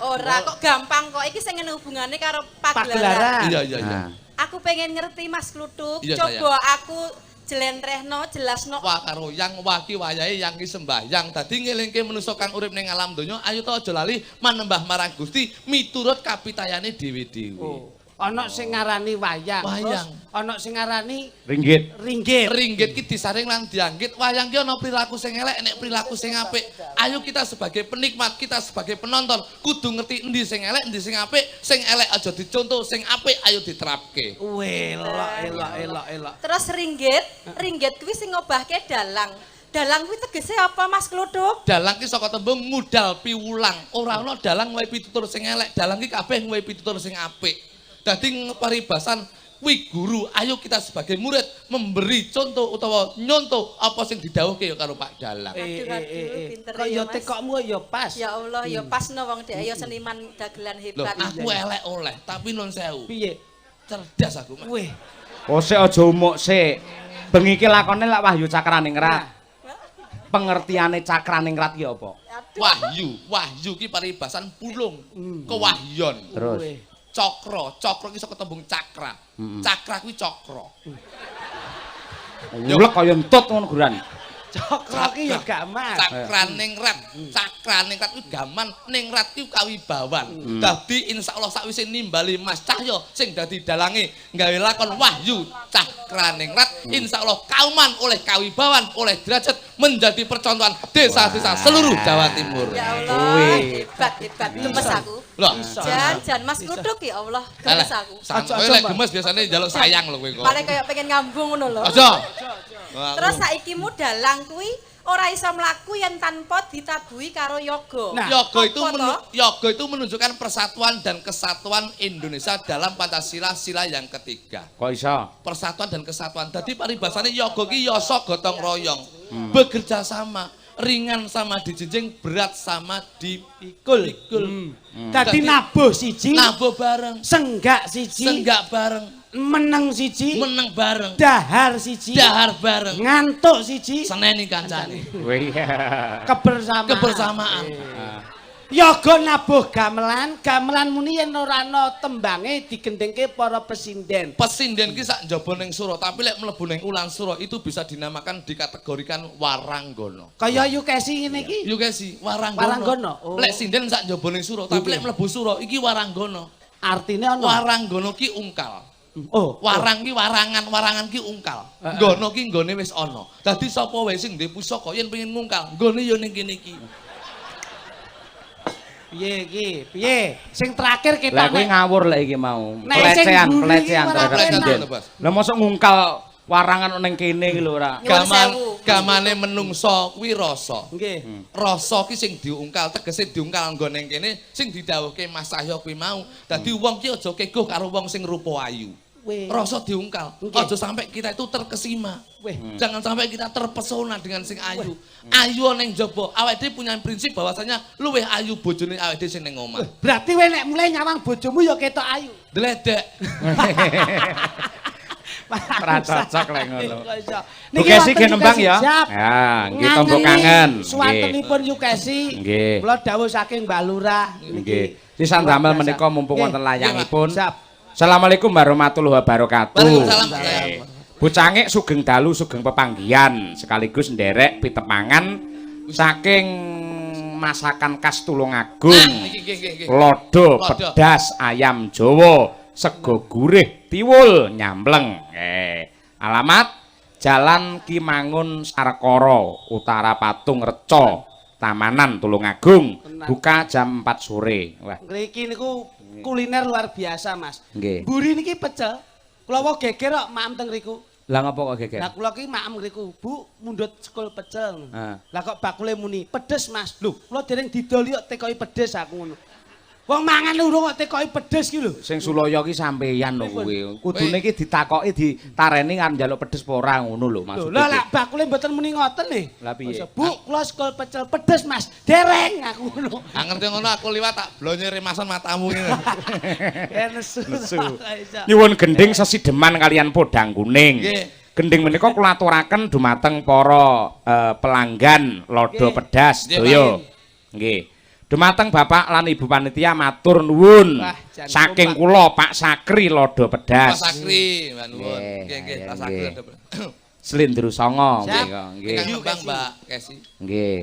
Ora kok gampang kok. Iki sing ngene hubungane karo pagelaran. Pagelaran. Iya. Nah. Aku pengen ngerti, Mas Kluthuk. Iya, Coba aku jelentrehno, jelasno. Wa karo yang wa ki wayahe yang ki sembahyang. Dadi ngelingke manusa kang urip ning alam donya, ayo to aja lali manembah marang Gusti miturut kapitayane dhewe-dhewe. Oh. Ana sing ngarani wayang, Wayang. terus ana sing ngarani Ringgit. ringgit. Ringgit ki disaring lan dianggit. Wayang ki ana perilaku sing elek, nek perilaku sing apik. Ayo kita sebagai penikmat, kita sebagai penonton kudu ngerti endi sing elek, endi sing apik. Sing elek aja dicontoh, sing apik ayo diterapke. Weh, elok elok elok elok. Terus ringgit, ringgit kuwi sing ngobahke dalang. Dalang kuwi tegese apa, Mas Kluthuk? Dalang ki saka tembung ngudal piwulang. Ora ana dalang ngwehi pitutur sing elek, dalang ki kabeh ngwehi pitutur sing apik. Dadi paribasan kuwi guru, ayo kita sebagai murid memberi contoh utawa nyontoh apa sing didhawuhke ya karo Pak Dalang. Aduh, aduh, pinter Kok ya, ya Mas. tekokmu ya pas. Ya Allah, ya pas no wong dhek ya seniman dagelan Loh, hebat. aku elek oleh, tapi nun sewu. Piye? Cerdas aku, Mas. Weh. Oh, sik aja umuk sik. Bengi iki lakone lak Wahyu Cakraningrat. Pengertiane Cakraningrat ki apa? Wahyu, wahyu ki paribasan pulung, kewahyon. Terus. Weh. Cakra, cakra ki saka tembung cakra. Cakra kuwi cakra. Ulek kaya entut ngono guran. Cakra ki ya gak mas. Cakraningrat, cakraningrat kuwi gaman, ningrat kuwi kawibawan. Dadi insyaallah sakwise nimbali Mas Cahyo sing dadi dalange gawe lakon Wahyu Cakraningrat, insyaallah kauman oleh kawibawan, oleh derajat menjadi percontohan desa-desa seluruh Jawa Timur. Ya Allah, Kuwi. hebat hebat gemes aku. Loh, Jan, jan Mas Kluthuk ya Allah, gemes aku. Aja, Aja, kowe lek Mbak. gemes biasane njaluk sayang lho kowe kok. Paling kayak pengen ngambung ngono lho. Aja. Terus saiki mu dalang kuwi ora iso mlaku yen tanpa ditabuhi karo yoga. Nah, Yoga itu Apa toh? yoga itu menunjukkan persatuan dan kesatuan Indonesia dalam Pancasila sila yang ketiga. Kok iso? Persatuan dan kesatuan. Dadi paribasane yoga ki yasa gotong royong. Bekerja sama, ringan sama dijinjing, berat sama Pikul. dipikul. Dadi nabuh siji, Nabuh bareng, senggak siji, senggak bareng, meneng siji, meneng bareng, dahar siji, dahar bareng, ngantuk siji, seneni kancane. Wih. Kebersamaan. Kebersamaan. Yoga nabuh gamelan, gamelan muni yen ora ana tembange digendhengke para pesinden. Pesinden ki sak njaba ning sura, tapi lek mlebu ning ulan sura itu bisa dinamakan dikategorikan waranggono. Kaya Yukesi ngene iki. Yukesi, waranggono. Waranggono, oh. Lek sinden sak njaba ning sura, tapi lek mlebu sura iki waranggono. Artine ana. Waranggono ki ungkal. Oh, Warang ki warangan, warangan ki ungkal. Nggono ki nggone wis ana. Dadi sapa wae sing duwe pusaka yen pengen ngungkal, nggone ya ning kene iki. Piye iki? Piye? Sing terakhir kita Lah kuwi ngawur lek iki mau. Nek sing Pelecehan, mburi iki pelecehan ora terhadap penak. sinden. Lah mosok ngungkal warangan ning kene iki lho ora. Nyuwun Gaman sewu. Gamane menungso kuwi rasa. Nggih. Rasa ki sing diungkal, tegese diungkal nggo ning kene sing didhawuhke Mas Cahyo kuwi mau. Dadi wong ki aja keguh karo wong sing rupa ayu. Weh. Rasa diungkal. Nggih. Aja sampai kita itu terkesima. Weh. Jangan sampai kita terpesona dengan sing ayu. Ayu ning jaba. Awake dhewe punya prinsip bahwasanya luwih ayu bojone awake dhewe sing ning omah. Berarti kowe nek mulai nyawang bojomu ya ketok ayu. Dledek. Ora cocok lek ngono. Kok iso. Bu Kesi ge nembang ya. Siap. Ya, nggih tombo kangen. Nggih. Suwantenipun Yukesi. Nggih. Kula dawuh saking Mbak Lurah. Nggih. Sisan damel menika mumpung wonten layangipun. Siap. Assalamualaikum warahmatullahi wabarakatuh. Waalaikumsalam. Nggih. Bocangik sugeng dalu sugeng pepanggihan sekaligus nderek pitepangan saking masakan khas Tulungagung. Nah, iki nggih nggih nggih. Lodho Lodho. pedas ayam Jawa, sego gurih tiwul nyambleng. Alamat Jalan Ki Mangun Sarkara, Utara Patung Reca, Tamanan Tulungagung. Buka jam 4 sore. Wah, Ngriki niku kuliner luar biasa, Mas. Nggih. Mburi niki pecel. Kula wae geger kok maem teng ngriku. Lah ngapa kok geger? Lah kula ki maem ngriku, Bu, mundhut sekul pecel. Ah. Lah kok bakule muni, pedes, Mas. Lho, kula dereng didoli kok tekoki pedes aku ngono. Wong mangan urung kok tekoki pedes ki lho. Sing sulaya ki sampeyan lho kuwi. Kudune iki ditakoki ditareni kan njaluk pedes apa ora ngono lho Lho, maksudnya. lah lak bakule mboten muni ngoten nih. Lah piye? Bu, kula sekul pecel pedes, Mas. Dereng aku ngono. Ah ngerti ngono aku liwat tak blonyo remasan matamu ngene. Nesu. Nesu. Nyuwun gending sesideman kalian podang kuning. Nggih. Gending menika kula aturaken dumateng para pelanggan lodho pedas sedaya. Nggih. Dumateng Bapak lan Ibu panitia matur nuwun. Wah, jan Saking kompak. kula Pak Sakri lodho Pak pedas. Sakri, Mbak nuwun. Nggih, Nggih nggih, Pak ayo, Sakri. nggih. Slindro Songo Siap. nggih. Ingkang nembang Mbak Kesi. Nggih.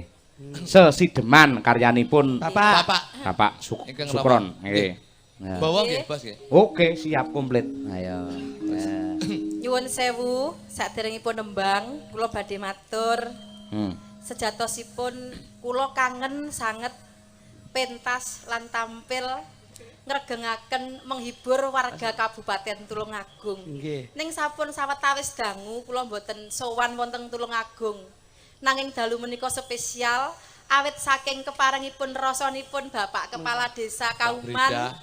Sesideman karyanipun Bapak. Bapak. Bapak Ingkang Sukron. rawuh. Nggih. Nah. Bawa nggih, Bos nggih. Oke, siap komplit. Ayo. Nah. Nyuwun sewu, saderengipun nembang, kula badhe matur. Sejatosipun kula kangen sanget pentas lan tampil ngregengaken menghibur warga Kabupaten Tulungagung. Nggih. Ning sampun sawetawis dangu kula mboten sowan wonten Tulungagung. Nanging dalu menika spesial awit saking keparengipun rasanipun Bapak Kepala Desa Kauman.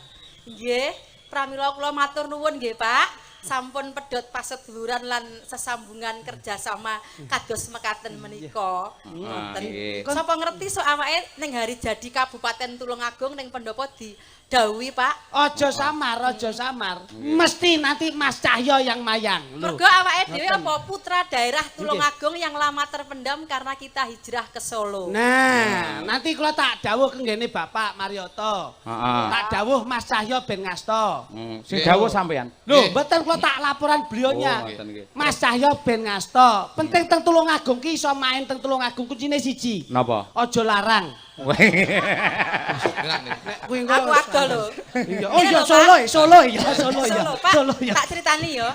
Nggih, pramila kula matur nuwun nggih, Pak. Sampun pedhot paseduluran lan sesambungan kerjasama kados mekaten menika. Ngoten. Nggih. Sapa ngerti sok awake ning hari jadi Kabupaten Tulungagung ning pendopo didhawuhi, Pak. Aja samar, aja samar. Mesti nanti Mas Cahyo yang mayang. Lho. Mergo awake dhewe apa putra daerah Tulungagung yang lama terpendam karena kita hijrah ke Solo. Nah, nanti kula tak dawuh kenggene Bapak Marioto. Heeh. Tak dawuh Mas Cahyo ben ngasta. Sing dawuh sampean. Lho, mboten kula tak laporan beliaunya. Oh, ngoten nggih. Mas Cahyo ben ngasta. Penting teng Tulungagung ki iso main teng Tulungagung kuncine siji. Napa? Aja larang. Enak nih. Nek kuwi engko Aku ado lho. Iya. Oh iya Lho, Solo, Pak. Solo ya, Solo ya. Solo, Pak. Solo ya. Tak critani ya.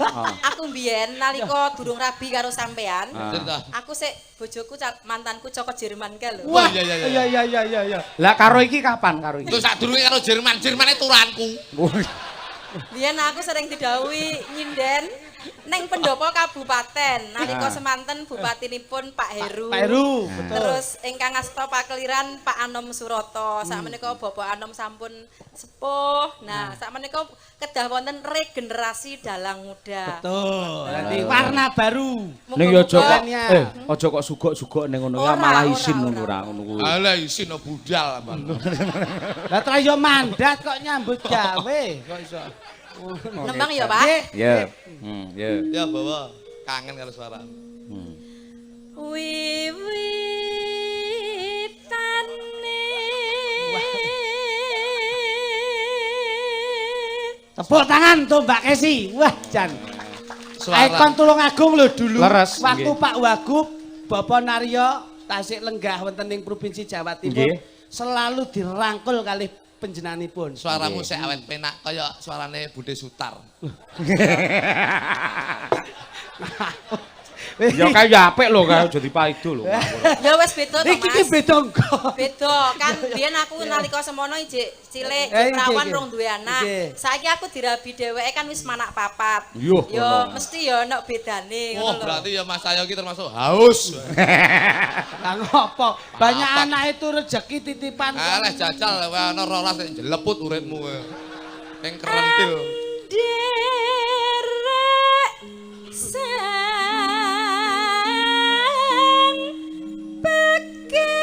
Aku mbiyen nalika durung rabi karo sampean, Cerita. aku sik bojoku mantanku Coko Jerman kae lho. Wah, iya, iya, iya. iya iya iya iya iya. Lah karo iki kapan karo iki? Terus sadurunge karo Jerman, Jermane turanku. Biyen aku sering didhawuhi nyinden neng pendopo kabupaten nalika semanten bupatinipun Pak Heru. Pak Heru, betul. Terus ingkang asta pakeliran Pak Anom Suroto. Sakmenika Bapak Anom sampun sepuh. Nah, sakmenika kedah wonten regenerasi dalang muda. Betul. Nanti warna baru. Ning ya aja kok Muga-muga. aja kok sugok-sugok ning ngono ya Ora, malah ora, isin ngono ora. ora ngono kuwi. Alah isin no budal apa. Lah terus yo mandat kok nyambut gawe kok iso. Nembang ya, Pak. Nggih. Ya. Ya. Ya bawa kangen karo suara. Wiwitane Tepuk tangan tuh Mbak Kesi. Wah, jan. Suara. Ikon Tulungagung lho dulu. Leres, Waktu nggih. Pak Wagub, Bapak Naryo tasik lenggah wonten ing Provinsi Jawa Timur Nggih. selalu dirangkul kalih panjenenganipun. Suaramu sik awet penak kaya suarane Bude Sutar. Ya kae ya apik lho kae aja dipaido lho. Ya wis beda to, Iki ki Mas. beda engko. Beda kan biyen aku nalika semono ijik cilik, Eh, ijik perawan nggih, rong duwe anak. nggih. Saiki aku dirabi dheweke kan wis manak papat. Yuh, Yo ngono. mesti yo ono bedane Oh, ngono lho. berarti ya Mas Cahyo ki termasuk haus. Lah ngopo? Banyak Papat. anak itu rezeki titipan. Alah jajal kowe ana rolas nek jeleput uripmu kowe. Ning kerentil. Derek sang pekik.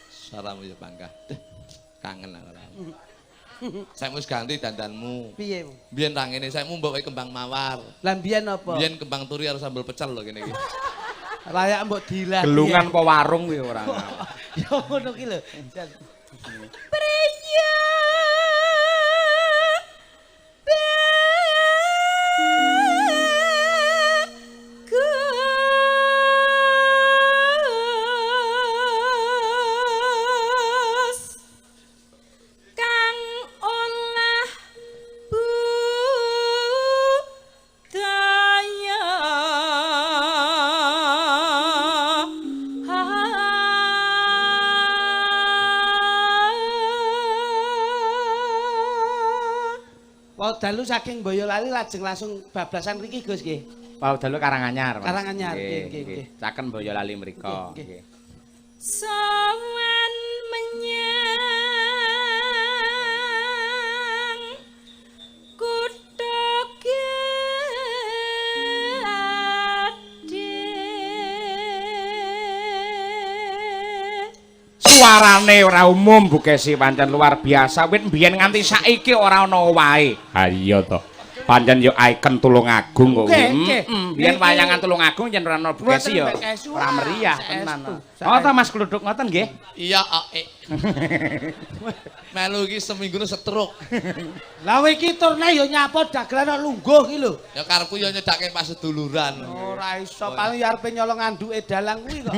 Suaramu ya bangga. Duh, kangen aku. Saya wis ganti dandanmu. Piye? Biyen ra ngene, samu mbok wae kembang mawar. Lah mbiyen apa? Biyen kembang turi harus sambel pecel lho kene iki. Layak mbok dilah. Gelungan apa warung kuwi ora. Ya ngono ki lho. Jan. Priya Wau dalu saking Boyolali lajeng langsung bablasan mriki Gus nggih. Wau dalu Karanganyar. Karanganyar nggih nggih. Caken Boyolali mriko nggih. Sowan menyang kutha Gade. Suarane ora umum Bu Kesi pancen luar biasa. Wit mbiyen nganti saiki ora ana wae. Ha iya to. Pancen yo ikon Tulungagung kok. Biyen wayangan Tulungagung yen ora ana Bu Kesi yo ora meriah tenan. Oh ta Mas Kluduk ngoten nggih? Iya, oke. Melu iki seminggu setruk. Lah kowe iki turne yo nyapa dagelan lungguh iki lho. Ya karepku yo nyedake pas seduluran. Ora iso paling yo arepe nyolong anduke dalang kuwi kok.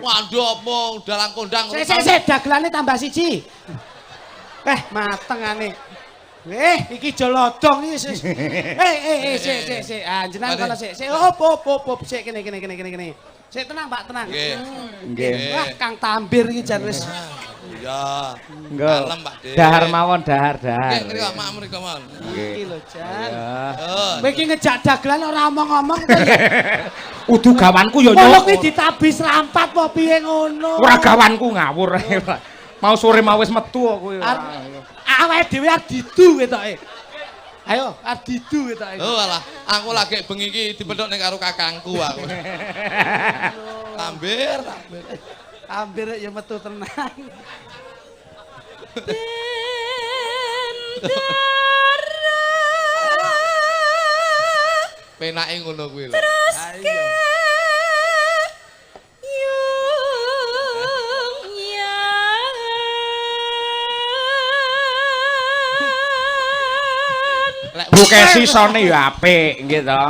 Waduh apa dalang kondang. Sik sik sik dagelane tambah siji. Matengane. Iki jolodong iki wis. Sik sik sik. Ah jenengan kono sik. Sik op op sik kene kene kene kene. Sik tenang Pak, tenang. Nggih. Nggih. Wah, Kang Tambir iki jan wis. Iya. Kalem Pak De. Dahar mawon, dahar, dahar. Nggih, mriko mak mriko mawon. Iki lho jan. Kowe iki ngejak dagelan ora omong-omong to ya. Udu gawanku ya nyok. Ngono kuwi ditabi serampat apa piye ngono. Ora gawanku ngawur. Mau sore mau wis metu kok kowe. Awake dhewe arep didu ketoke. Ayo, arep didu ketoke. Oh alah, aku lagi bengi iki dipethuk ning karo kakangku aku. Tambir, tambir. Tambir ya metu tenang. Bendera. Penake ngono kuwi lho. Terus ke Bu Kesi sone ya apik nggih to.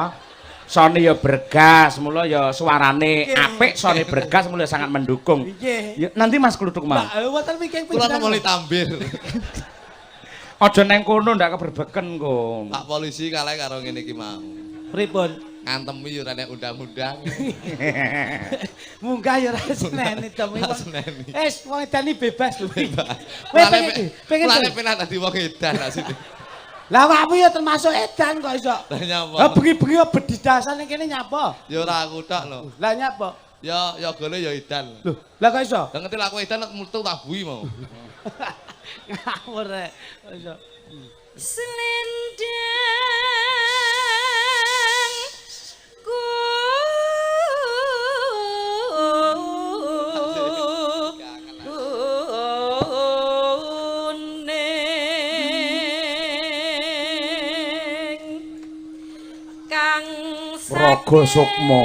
Sone ya bergas, mula ya suarane apik, sone bergas mula sangat mendukung. Nggih. Nanti Mas Kluduk mau. Wonten wingking kula nemoni Tambir. Aja neng kono ndak keberbeken kok. Pak polisi kalih karo ngene iki mau. Pripun? Ngantemi ya ora nek undang-undang. Munggah ya ora seneni to. Wis wong edan iki bebas lho. Bebas. Pengen penak dadi wong edan asline. Lah awakmu ya termasuk edan kok iso. Lah nyapa? Lah bengi-bengi bedidasan ning kene nyapa? Ya ora aku tok lho. Lah nyapa? Ya ya gole ya edan. Lho, lah kok iso? Lah ngerti lah aku edan metu tak bui mau. Ngawur rek. Iso. Selendang Raga Sukma.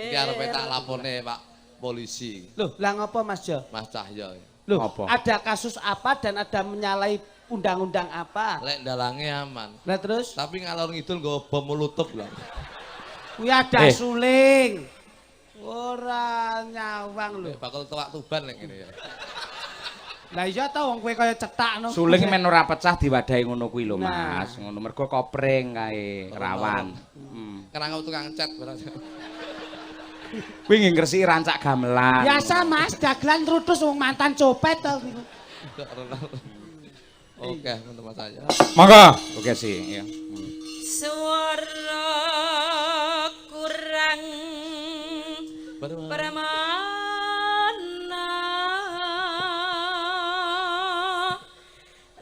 Iki arepe tak lapone Pak polisi. Loh, lah ngopo Mas Jo? Mas Cahyo. Loh, ada kasus apa dan ada menyalahi undang-undang apa? Lek dalange aman. Lah terus? Tapi ngalor ngidul nggawa bom mulutup lho. Kuwi ada suling. Ora nyawang lho. Bakal tuwak Tuban lek ngene ya. Lah iya ta wong kowe kaya cetak no. Suling men ora pecah diwadahi ngono kuwi lho Mas. Ngono mergo kopring kae rawan. Kerang tukang cat barang. Kuwi nggih ngresiki rancak gamelan. Biasa Mas, dagelan rutus wong mantan copet to niku. Oke, teman-teman saya. Monggo. Oke sih, ya. Suara kurang permana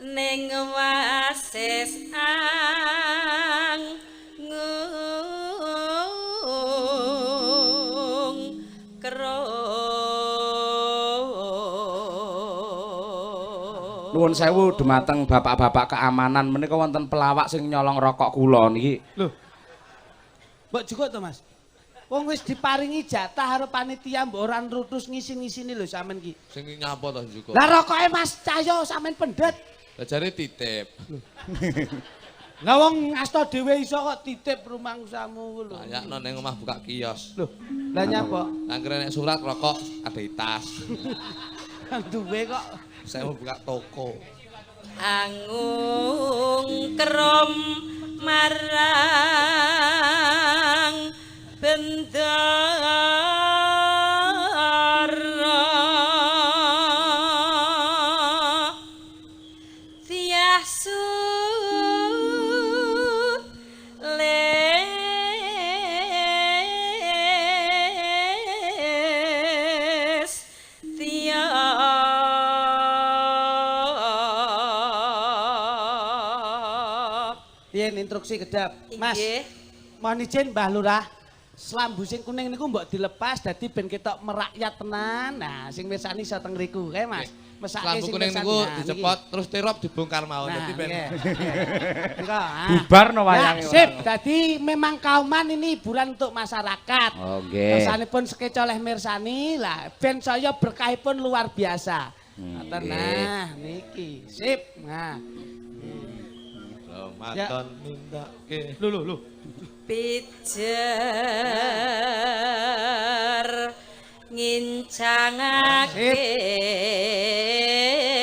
ning wasis anggung kro. Nuwun sewu dumateng bapak-bapak keamanan menika wonten pelawak sing nyolong rokok kula niki. Lho. Mbok jukuk to, Mas? Wong wis diparingi jatah karo panitia mbok ora nrutus ngisin-ngisini lho sampean iki. Sing nyapa to jukuk? Lah rokoke Mas Cahyo sampean pendet. Lah jare titip. Lah wong ngasta dhewe iso kok titip rumangsamu lho. Layakno ning omah buka kios. Lho, lah nyapa? Angger nek surat rokok ada di tas. Duwe kok. Saya mau buka toko. Angung krom marang bendara tiah sules tiya. Yen instruksi kedap. Mas, Inggih. mohon izin Mbah Lurah. Slambu sing kuning niku mbok dilepas dadi ben ketok merakyat tenan. Nah, sing mirsani iso teng ngriku kae Mas. Mesake Lampu sing kuning mirsani. niku Nah, niki. dicepot terus terop dibongkar mawon. Nah, Dadi ben nggih. Nika, ah. Bubar no Ya, wayange. sip. Dadi memang kauman ini hiburan untuk masyarakat. Oh, nggih. Kersanipun sekeca oleh mirsani lah ben saya berkahipun luar biasa. Ngoten nggih. nah niki. Sip. Nah. Ramadan nindakake. Lho lho lho. Pijer ngincangake.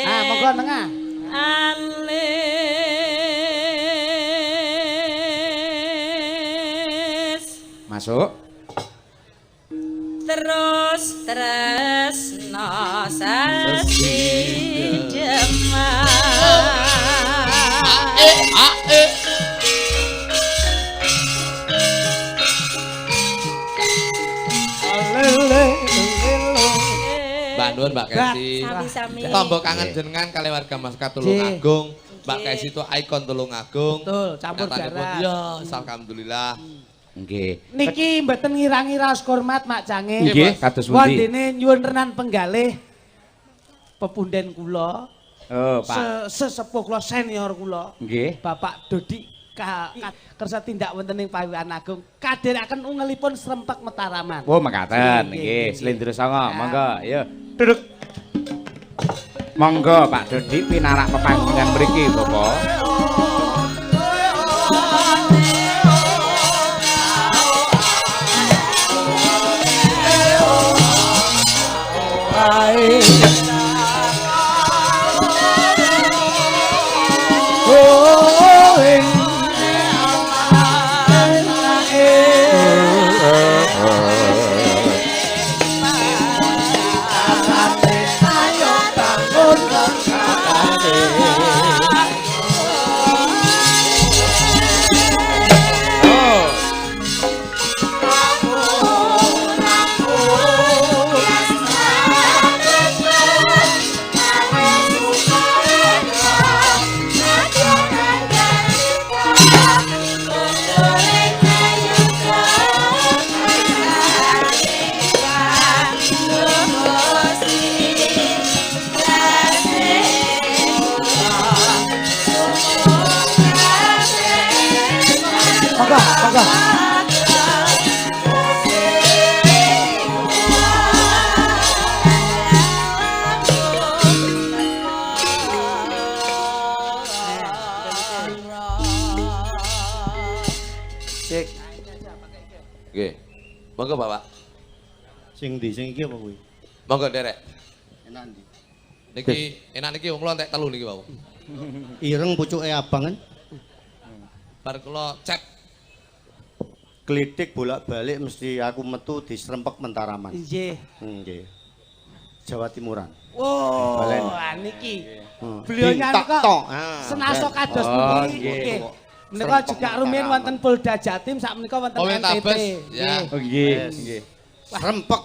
Ah, monggo nengah. Alis Masuk. terus tresno sasi demak. Mbak Nuwun Mbak Kesi. Sami-sami. Tombo kangen jenengan kali warga masyarakat Tulungagung. Mbak Kesi itu ikon Tulungagung. Betul, campur Nyatanipun, darat. Ya, alhamdulillah. Nggih. Niki mboten ngirangi raos hormat Mak Cange. Nggih, kados pundi? Wondene nyuwun renan penggalih pepunden kula, Oh, Pak. sesepuh kula senior kula. Nggih. Bapak Dodi kersa tindak wonten ing Pawiwan Agung kadherekaken ungelipun Srempek Mataraman. Oh, mekaten. Nggih, Nggih, nggih. Slendro Sanga, monggo. Ayo, duduk. Monggo Pak Dodi pinarak pepanggungan mriki, Bapak. Monggo, monggo. Cek. Nggih. Monggo Bapak. Sing ndi sing iki apa kuwi? Monggo derek. Enak ndi? Niki enak niki wong kula entek telu niki wau. Ireng pucuke abang kan. Bar kula cek. Klitik bolak-balik mesti aku metu diserempek Mentaraman. Nggih. Nggih. Jawa Timuran. Wow, Balen. ah, niki. Hmm. Beliaunya Ding, tak, kok tok. Ah, senaso ben. kados Oh, pundi. nggih. Nggih. Menika juga rumiyin wonten Polda Jatim sak menika wonten Oh, NTT. Tabes. Ya. Oh, nggih. Yes. Nggih. Serempek.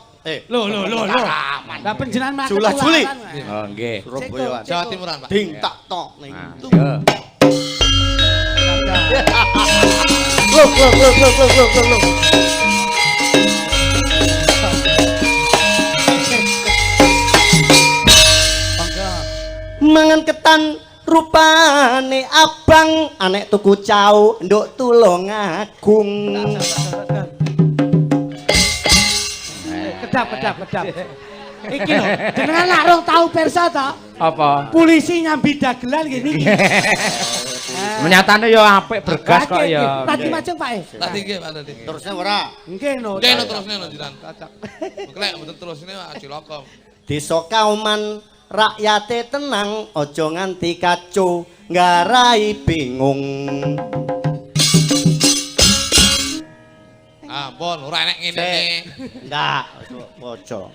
Lho lho lho lho. Lah panjenengan malah Jula juli. ketularan. Oh, nggih. Surabaya. Jawa Timuran, Pak. Ding tak tok ning. Nah, yo. Lho lho lho lho lho lho lho. Mangan ketan rupane abang anek tuku cau nduk Tulungagung. Kedap kedap kedap. Iki lho, jenengan lak rong tau pirsa to? Apa? Polisi nyambi dagelan nggih niki. Menyatane ya apik bergas kok ya. Tadi maceng Pak e. Tadi nggih Pak tadi. Terusnya ora. Nggih no. Nggih no terusne no jiran. Klek mboten terusne Pak cilaka. Desa Kauman rakyate tenang, aja nganti kaco nggarai bingung. Ampun, ora enek ngene. Ndak, aja.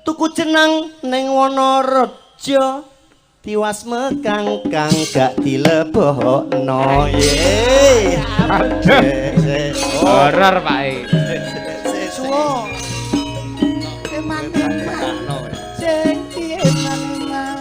Tuku jenang ning Wonorejo, tiwas mekangkang gak dilebokno. Ye. Horor, Pak. Suwo. Eman-eman. Sing eman-eman.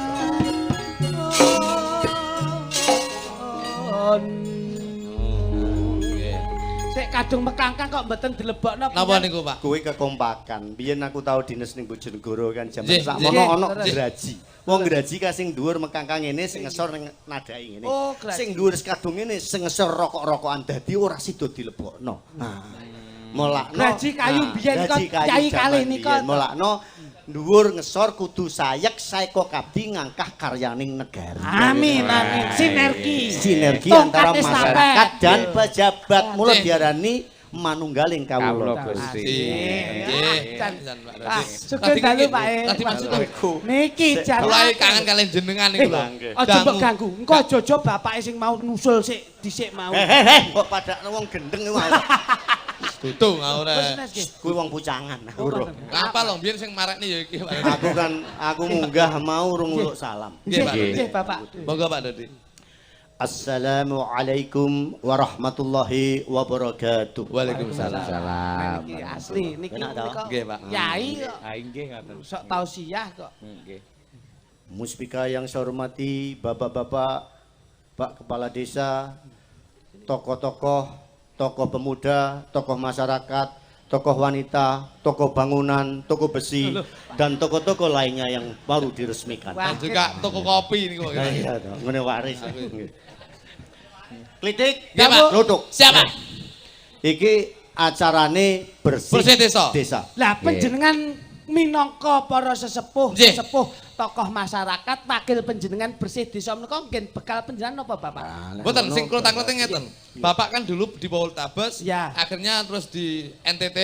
Sik kadung mekangkang kok mboten dilebokno. Napa niku, Pak? Kuwi kekompakan. Biyen aku tau dinas ning Bojonegoro kan jaman sakmono ana graji. Wong graji ka sing dhuwur mekangkang ngene, sing ngesor ning nadai ngene. Oh, sing dhuwur kadung ngene, sing ngesor rokok-rokokan dadi ora sida dilebokno. Nah. Mulakno graji kayu biyen kok kyai kalih nika. Mulakno dhuwur ngesor kudu sayek saeka kabdi ngangkah karyaning negara. Amin amin. Sinergi. Sinergi antara masyarakat dan pejabat. Mula diarani manunggaling kawula Gusti. Nggih. Sugeng dalu Pak. Tadi maksud niki jan kula kangen kalian jenengan niku lho. Aja mbok ganggu. Engko aja-aja bapake sing mau nusul sik dhisik mau. Heh kok padakno wong gendeng iku. Dudu ora. Kuwi wong pucangan. Ngapa lho mbiyen sing marekne ya iki. Aku kan aku munggah mau urung uluk salam. Nggih, Bapak. Monggo Pak Dodi. Assalamualaikum warahmatullahi wabarakatuh. Waalaikumsalam. Salam. Niki asli niki menika. Nggih, Pak. Yai kok. Ha nggih ngoten. Sok tausiah kok. Nggih. Muspika yang saya hormati, bapak-bapak, Pak Kepala Desa, tokoh-tokoh, tokoh pemuda, tokoh masyarakat, tokoh wanita, tokoh bangunan, toko besi, dan toko-toko lainnya yang baru diresmikan. Dan juga toko kopi niku. Iya, ngene waris. Klitik, Kluthuk. Siapa? Iki acarane bersih desa. Desa. Lah panjenengan minangka para sesepuh, sesepuh tokoh masyarakat, wakil panjenengan bersih desa menika nggih bekal panjenengan napa Bapak? Mboten, sing kula tangklete ngeten. Bapak kan dulu di Poltabes, akhirnya terus di NTT,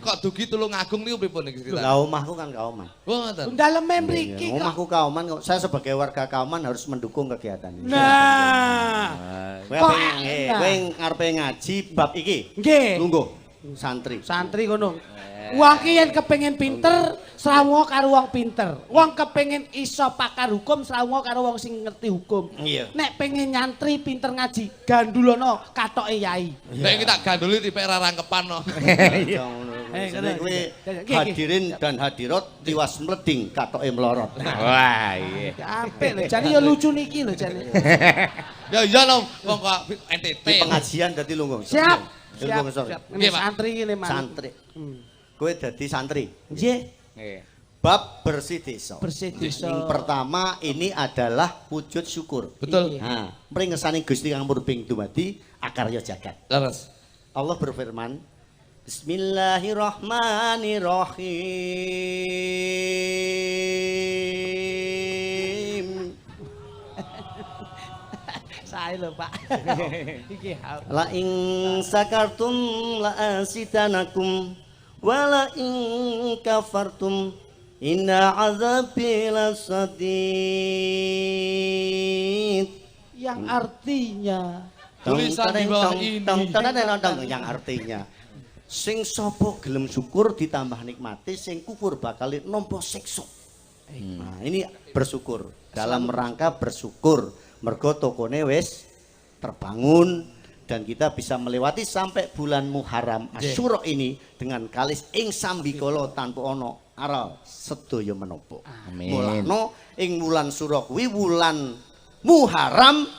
kok dugi Tulungagung niku pripun niki cerita? Lah omahku kan Kauman. Oh ngoten. Daleme mriki kok. Omahku Kauman kok. Saya sebagai warga Kauman harus mendukung kegiatan ini. Nah. Kowe ngarepe ngaji bab iki. Nggih. Lungguh santri. Santri ngono. Wong ki yen kepengin pinter, srawunga karo wong pinter. Wong kepengin iso pakar hukum, srawunga karo wong sing ngerti hukum. Iya. Nek pengen nyantri pinter ngaji, gandulono katoke yai. Nek iki tak ganduli tipe ra rangkepan no. Iya. Kuwi hadirin dan hadirat tiwas mleding katoke mlorot. Wah, iya. Apik lho, jane ya lucu niki lho jane. Ya iya lho, wong kok NTT. Di pengajian dadi lungguh. Siap. Lungguh Siap. Santri ngene, Mas. Santri. Kowe dadi santri. Nggih. Bab bersih desa. Bersih desa. Yang pertama ini adalah wujud syukur. Betul. Nah, mring ngersane Gusti kang murbeng dumadi akarya jagat. Leres. Allah berfirman, Bismillahirrahmanirrahim. Sae lho, Pak. Iki la ing sakartum la asidanakum wala in kafartum inna azabi lasadid. Yang artinya tulisan di bawah ini yang artinya sing sapa gelem syukur ditambah nikmati, sing kufur bakal nampa siksa. Nah, ini bersyukur dalam rangka bersyukur mergo tokone wis terbangun dan kita bisa melewati sampai bulan Muharram Asyura ini dengan kalis ing sambikala tanpa ana aral sedaya menapa. Amin. Mulakno ing wulan Sura kuwi wulan Muharram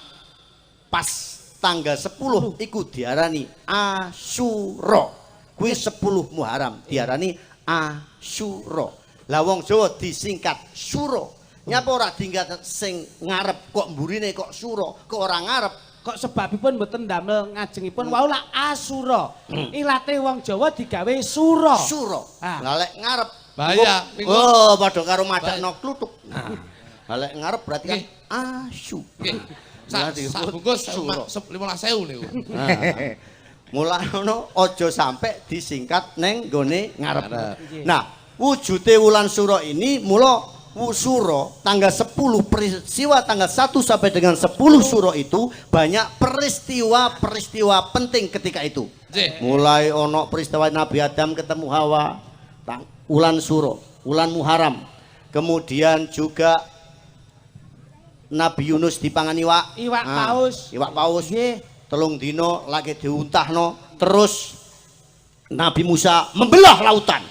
pas tanggal 10 iku diarani Asyura. Kuwi 10 Muharram diarani Asyura. Lah wong Jawa disingkat Sura. Nyapa ora dingkat sing ngarep kok mburine kok Sura, kok ora ngarep? Kok sebabipun mboten ndamel ngajengipun wau lak Asyura. Ilate wong Jawa digawe Sura. Sura. Lah lek ngarep bahaya. Oh, padha karo madakno kluthuk. Nah, lek ngarep berarti kan Asyu. Nggih. Sak bungkus 15.000 niku. Mulane aja sampe disingkat neng gone ngarep. Nah, wujude wulan Sura ini mula Suro tanggal 10 peristiwa tanggal 1 sampai dengan 10 Suro itu banyak peristiwa-peristiwa penting ketika itu. Mulai ono peristiwa Nabi Adam ketemu Hawa, ulan Suro, ulan Muharram. Kemudian juga Nabi Yunus dipangan iwak. Iwak paus. Iwak paus. 3 dino lagi diuntahno, terus Nabi Musa membelah lautan.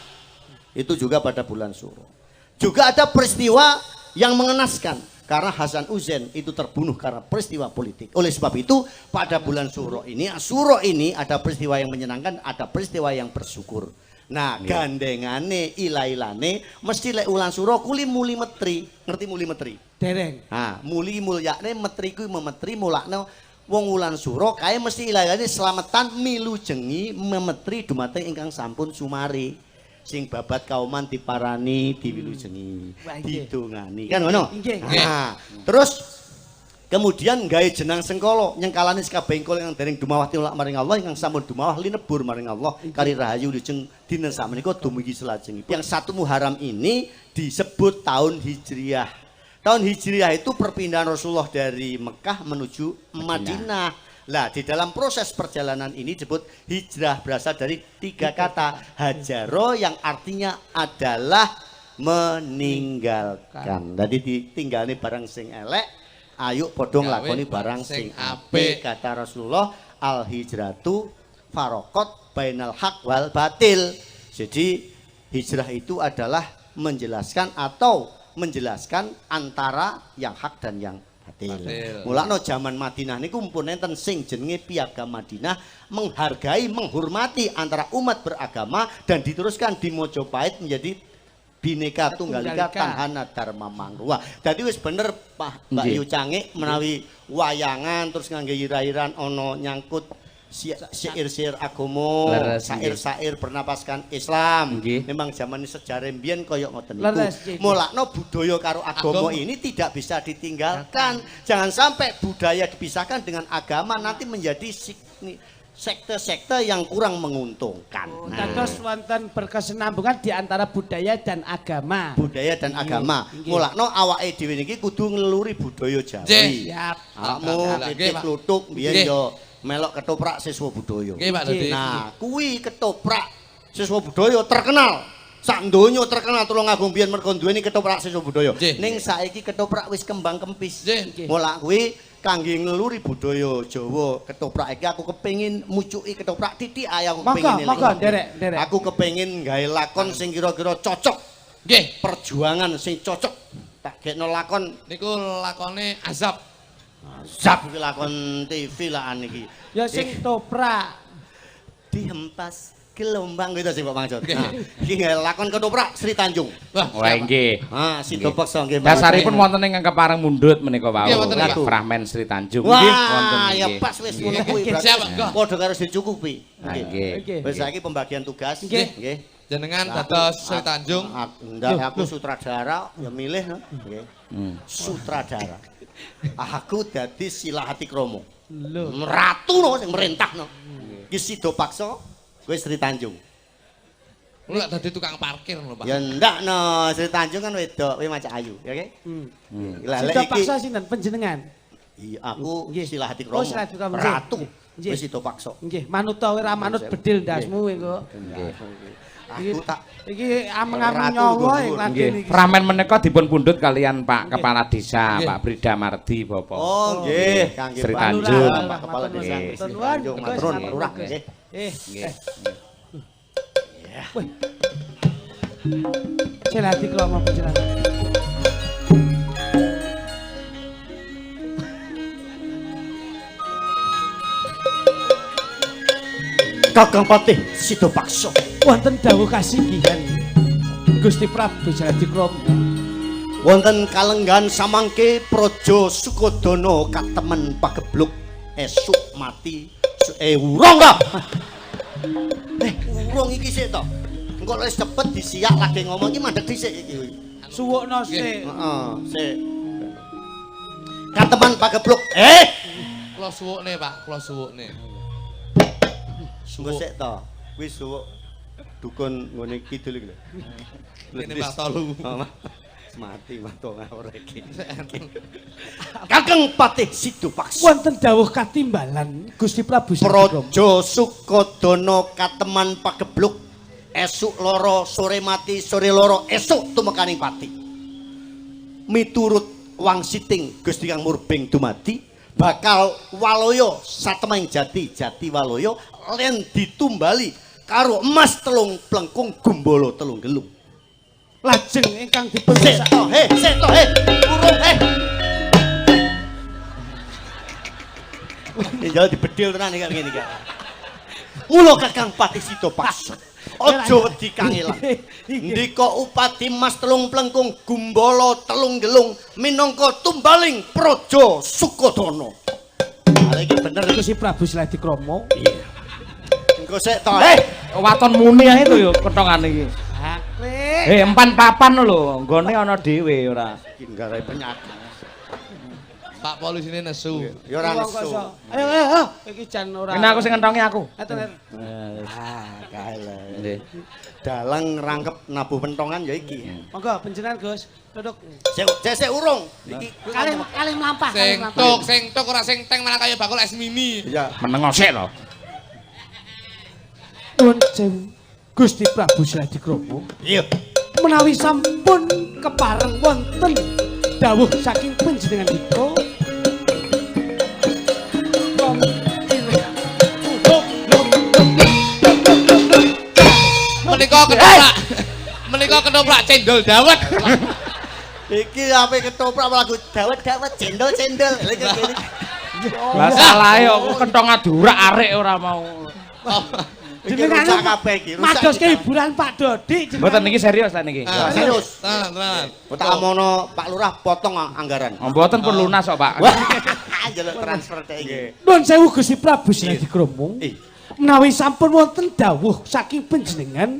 Itu juga pada bulan Suro. Juga ada peristiwa yang mengenaskan karena Hasan Uzen itu terbunuh karena peristiwa politik. Oleh sebab itu pada bulan Suro ini, Suro ini ada peristiwa yang menyenangkan, ada peristiwa yang bersyukur. Nah, gandengane ila-ilane mesti lek ulan Suro kuli muli metri. Ngerti muli metri? Dereng. Nah, muli mulyakne metri kuwi memetri mulakne wong ulan Suro kae mesti ila-ilane slametan milujengi memetri dumateng ingkang sampun sumari. Sing babat kauman diparani diwilujengi, didongani. Kan ngono? Nah, terus kemudian gawe jenang sengkala nyengkalane sekabehing kula ingkang dereng dumawah tinulak maring Allah ingkang sampun dumawah linebur maring Allah kali rahayu wilujeng dinten sakmenika dumugi salajengipun. Yang 1 Muharram ini disebut tahun Hijriah. Tahun Hijriah itu perpindahan Rasulullah dari Mekah menuju Madinah. Lah, di dalam proses perjalanan ini disebut hijrah berasal dari 3 kata. Hajaro yang artinya adalah meninggalkan. Jadi ditinggalne barang sing elek, ayo padha nglakoni barang sing apik. Kata Rasulullah, al hijratu faraqat bainal haq wal batil. Jadi hijrah itu adalah menjelaskan atau menjelaskan antara yang hak dan yang batil. Mulakno jaman Madinah niku pun enten sing jenenge Piagam Madinah menghargai, menghormati antara umat beragama dan diteruskan di Mojopahit menjadi Bhinneka Tunggal Ika Tanhana Dharma Mangruwa. Dadi wis bener Pak Mbak Yu Cangik menawi wayangan terus ngangge ira-iran ana nyangkut syair-syair agama, syair-syair bernapaskan Islam. Memang zaman sejarah mbiyen kaya ngoten niku. Mulakno budaya karo agama ini tidak bisa ditinggalkan. Jangan sampai budaya dipisahkan dengan agama nanti menjadi sekte-sekte yang kurang menguntungkan. Nah. Terus wonten berkesinambungan di antara budaya dan agama. Budaya dan agama. Mulakno awake dhewe niki kudu ngleluri budaya Jawi. Siap. Awakmu titik kluthuk mbiyen yo melok ketoprak siswa budaya. Nah, kuwi ketoprak siswa budaya terkenal. Sak donya terkenal Tulungagung biyen mergo duweni ketoprak siswa budaya. Ning saiki ketoprak wis kembang kempis. Mulak kuwi kangge ngleluri budaya Jawa ketoprak iki aku kepengin mucuki ketoprak titik ae aku kepengin. Monggo, nderek, nderek. Aku kepengin gawe lakon sing kira-kira cocok. Nggih, perjuangan sing cocok. Tak gekno lakon niku lakone azab. Azab iki lakon TV lah iki. Ya sing toprak dihempas gelombang gitu sih Pak Mangsud. Nah, iki lakon ketoprak Sri Tanjung. Wah nggih. Ah, sida paksa nggih. Dasaripun wonten ingkang kepareng mundhut menika wau. Fragmen Sri Tanjung. Nggih wonten nggih. Ya pas wis ngono kuwi berarti. Padha karo dicukupi. Nggih. Wis saiki pembagian tugas. Nggih. Jenengan dados Sri Tanjung. Ndak aku sutradara ya milih no. Nggih. Sutradara. Aku dadi Silahati Kromo. Ratu no sing merintah no. Iki sida paksa kowe Sri Tanjung. Lu lak dadi tukang parkir lho, Pak. Ya ndak no, Sri Tanjung kan wedok, kowe macak ayu, ya oke? Lah lek Sida iki paksa sinten panjenengan? Iya, aku Silahati Kromo. Oh, Silahati Kromo. Ratu. Wis sida paksa. Nggih, manut ta ora manut bedil ndasmu engko. Nggih. Aku tak iki ameng-ameng nyawa ing lagi niki. Fragmen menika dipun pundhut kalian Pak Kepala Desa, Pak Brida Mardi Bapak. Oh nggih, kangge Sri Tanjung. Pak Kepala Desa Sri Tanjung, matur nuwun Lurah nggih. Nggih. Wih. Silahati Kromo panjenengan. Kakang Patih Sida Paksa. Wonten dawuh kasinggihan Gusti Prabu Jaladikromo. Wonten kalenggan samangke Praja Sukodana katemen pagebluk esuk mati urung ta. Urung iki sik to. Engko wis cepet disiak lagi ngomong iki mandek dhisik iki. Suwukno sik. Heeh, sik. Katemen pagebluk. Kula suwukne, Pak, kula suwukne. Suwuk sik to. Kuwi suwuk dukun ngene kidul iki lho. Kene Mbah Tolu. Mati wato ngawur iki. Kakang Patih Sidopaksa. Wonten dawuh katimbalan Gusti Prabu Sidikrama. Praja Sukodana kateman pagebluk esuk loro sore mati sore loro esuk tumekaning pati. Miturut wangsiting Gusti Kang Murbeng dumadi bakal waloyo satemahing jati jati waloyo len ditumbali karo emas telung plengkung gumbala telung gelung. Lajeng ingkang dipun Sik to he, sik to he, urung he. Ini jauh dibedil tenan iki ngene iki. Mula Kakang Patih Sidopaksa aja wedi kangelan. Ndika upadi mas telung plengkung gumbala telung gelung minangka tumbaling Praja Sukodana. Lha iki bener iki. Gusti Prabu Siladikrama. Iya. Engko sik to he. Waton muni ae to ya kenthongane iki. Aklik. Empan papan lho, nggone ana dhewe ora. Iki nggarai penyakit. Pak polisine nesu. Ya ora nesu. Ayo ayo, iki jan ora. Ini aku sing ngentongi aku. Atur. Ah, kae lho. Nggih. Dalang rangkep nabuh pentongan ya iki. Monggo panjenengan Gus, duduk. Sik sik urung. Iki Kalih kalih mlampah, kalih Sing mlampah. tok, sing tok ora sing teng malah kaya bakul es mini. Iya. Menengo sik to. Nuwun sewu. Gusti Prabu Siladikrama. Iya. Menawi sampun kepareng wonten dawuh saking panjenengan dika. Menika ketoprak. Menika ketoprak cendol dawet. Iki ape ketoprak lagu dawet-dawet cendol-cendol. Lha iki kene. Lah salahe aku kenthong adurak arek ora mau. Iki rusak kabeh iki, rusak. Madoske hiburan Pak Dodi. Mboten niki serius ta niki. Ah, Serius. Tenan, tenan. Tak amono Pak Lurah potong anggaran. Oh, mboten pun lunas kok, Pak. Wah, njaluk transfer tek iki. Nuwun sewu Gusti Prabu Siladikrama. Ih. Menawi sampun wonten dawuh saking panjenengan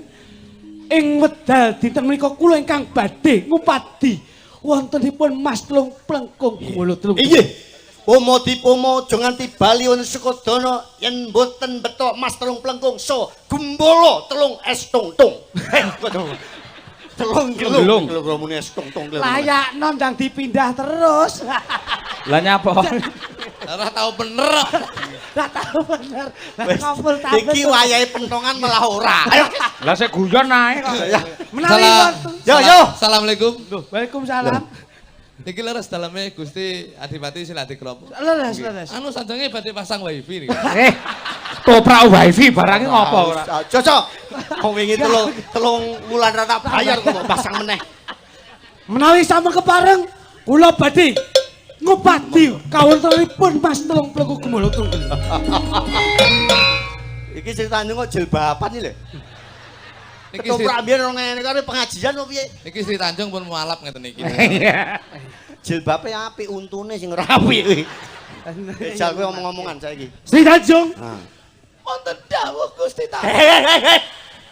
ing wedal dinten menika kula ingkang badhe ngupadi wontenipun mas telung plengkung gumala telung. Inggih. Pomo dipomo aja nganti bali wonten Sukodana yen mboten betok mas telung plengkung so gembala telung es tong-tong. Heh, kok telung Gelung. gelung. Gelung muni es tong-tong. Layakno ndang dipindah terus. Lah nyapa? Ora tau bener. Lah tau bener. Lah Wis, ngompol tablet. Iki wayahe pentongan malah ora. Ayo. Lah sik guyon ae kok. Menawi wonten. Yo yo. Assalamualaikum. Waalaikumsalam. Niki leres daleme Gusti Adipati Siladikrama. Leres, leres. Anu sanjange badhe pasang wifi niki. Toprak wifi barange ngopo ora? Cocok. Wong wingi telung wulan ra tak bayar kok mbok pasang meneh. Menawi sampun kepareng kula badhe ngupadi kawontenipun mas telung plengkung gumala telung gelung. Iki ceritane kok jilbaban iki lho. Niki Sri, Ketoprak biyen ora ngene karo pengajian opo piye? niki Sri Tanjung pun mualaf ngeten iki. Iya. Jilbabe apik untune sing ora apik kuwi. Jal kowe omong-omongan saiki. Sri Tanjung. Ha. Wonten dawuh Gusti Tanjung. Hei.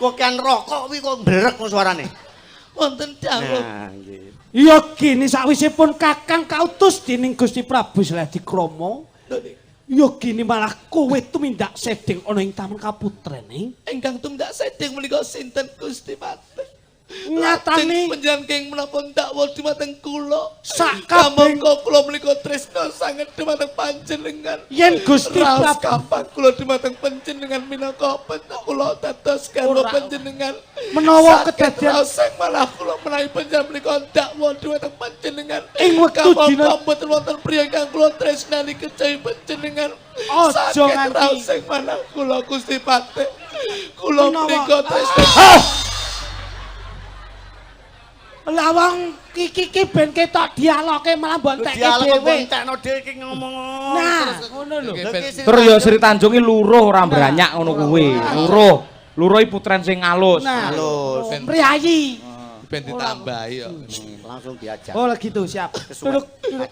Kok kan rokok kuwi kok mblerek kok suarane. Wonten dawuh. Nah, nggih. Ya gini sawisipun Kakang kautus dening Gusti Prabu Siladikrama. Ya gini malah kowe tumindak sedeng ana ing Taman Kaputrene. Ingkang tumindak sedeng menika sinten Gusti Patih? Nyatane Panjenengan keng menapa ndakwa dumateng kula? Sak kabeh- Kamangka kula menika tresna sanget dumateng panjenengan. yen Gusti Raos Prabu kapan kula dumateng panjenengan minangka kula dados garwa Ora. panjenengan. Menawa Saged kedadian- raos sing malah kula menawi panjenengan menika ndakwa dumateng panjenengan. Ing wektu Kamangka dina- mboten wonten priya ingkang kula tresnani kejawi panjenengan. Aja Saged nganti- raos sing malah kula Gusti Patih. Kula Menawa- menika tresna. Lawang iki iki ben ketok dialoge malah mbontekke Dialog kok dhewe. entekno dhewe iki ngomong. Nah, ngono lho. Tur ya Sri Tanjung ki luruh ora mbranyak ngono kuwi. Luruh. Luruh iki putren sing alus. Nah, Halus. priayi. Ben ditambahi kok. Langsung diajak. Oh, gitu, siap. Kesuwen. Duduk, duduk.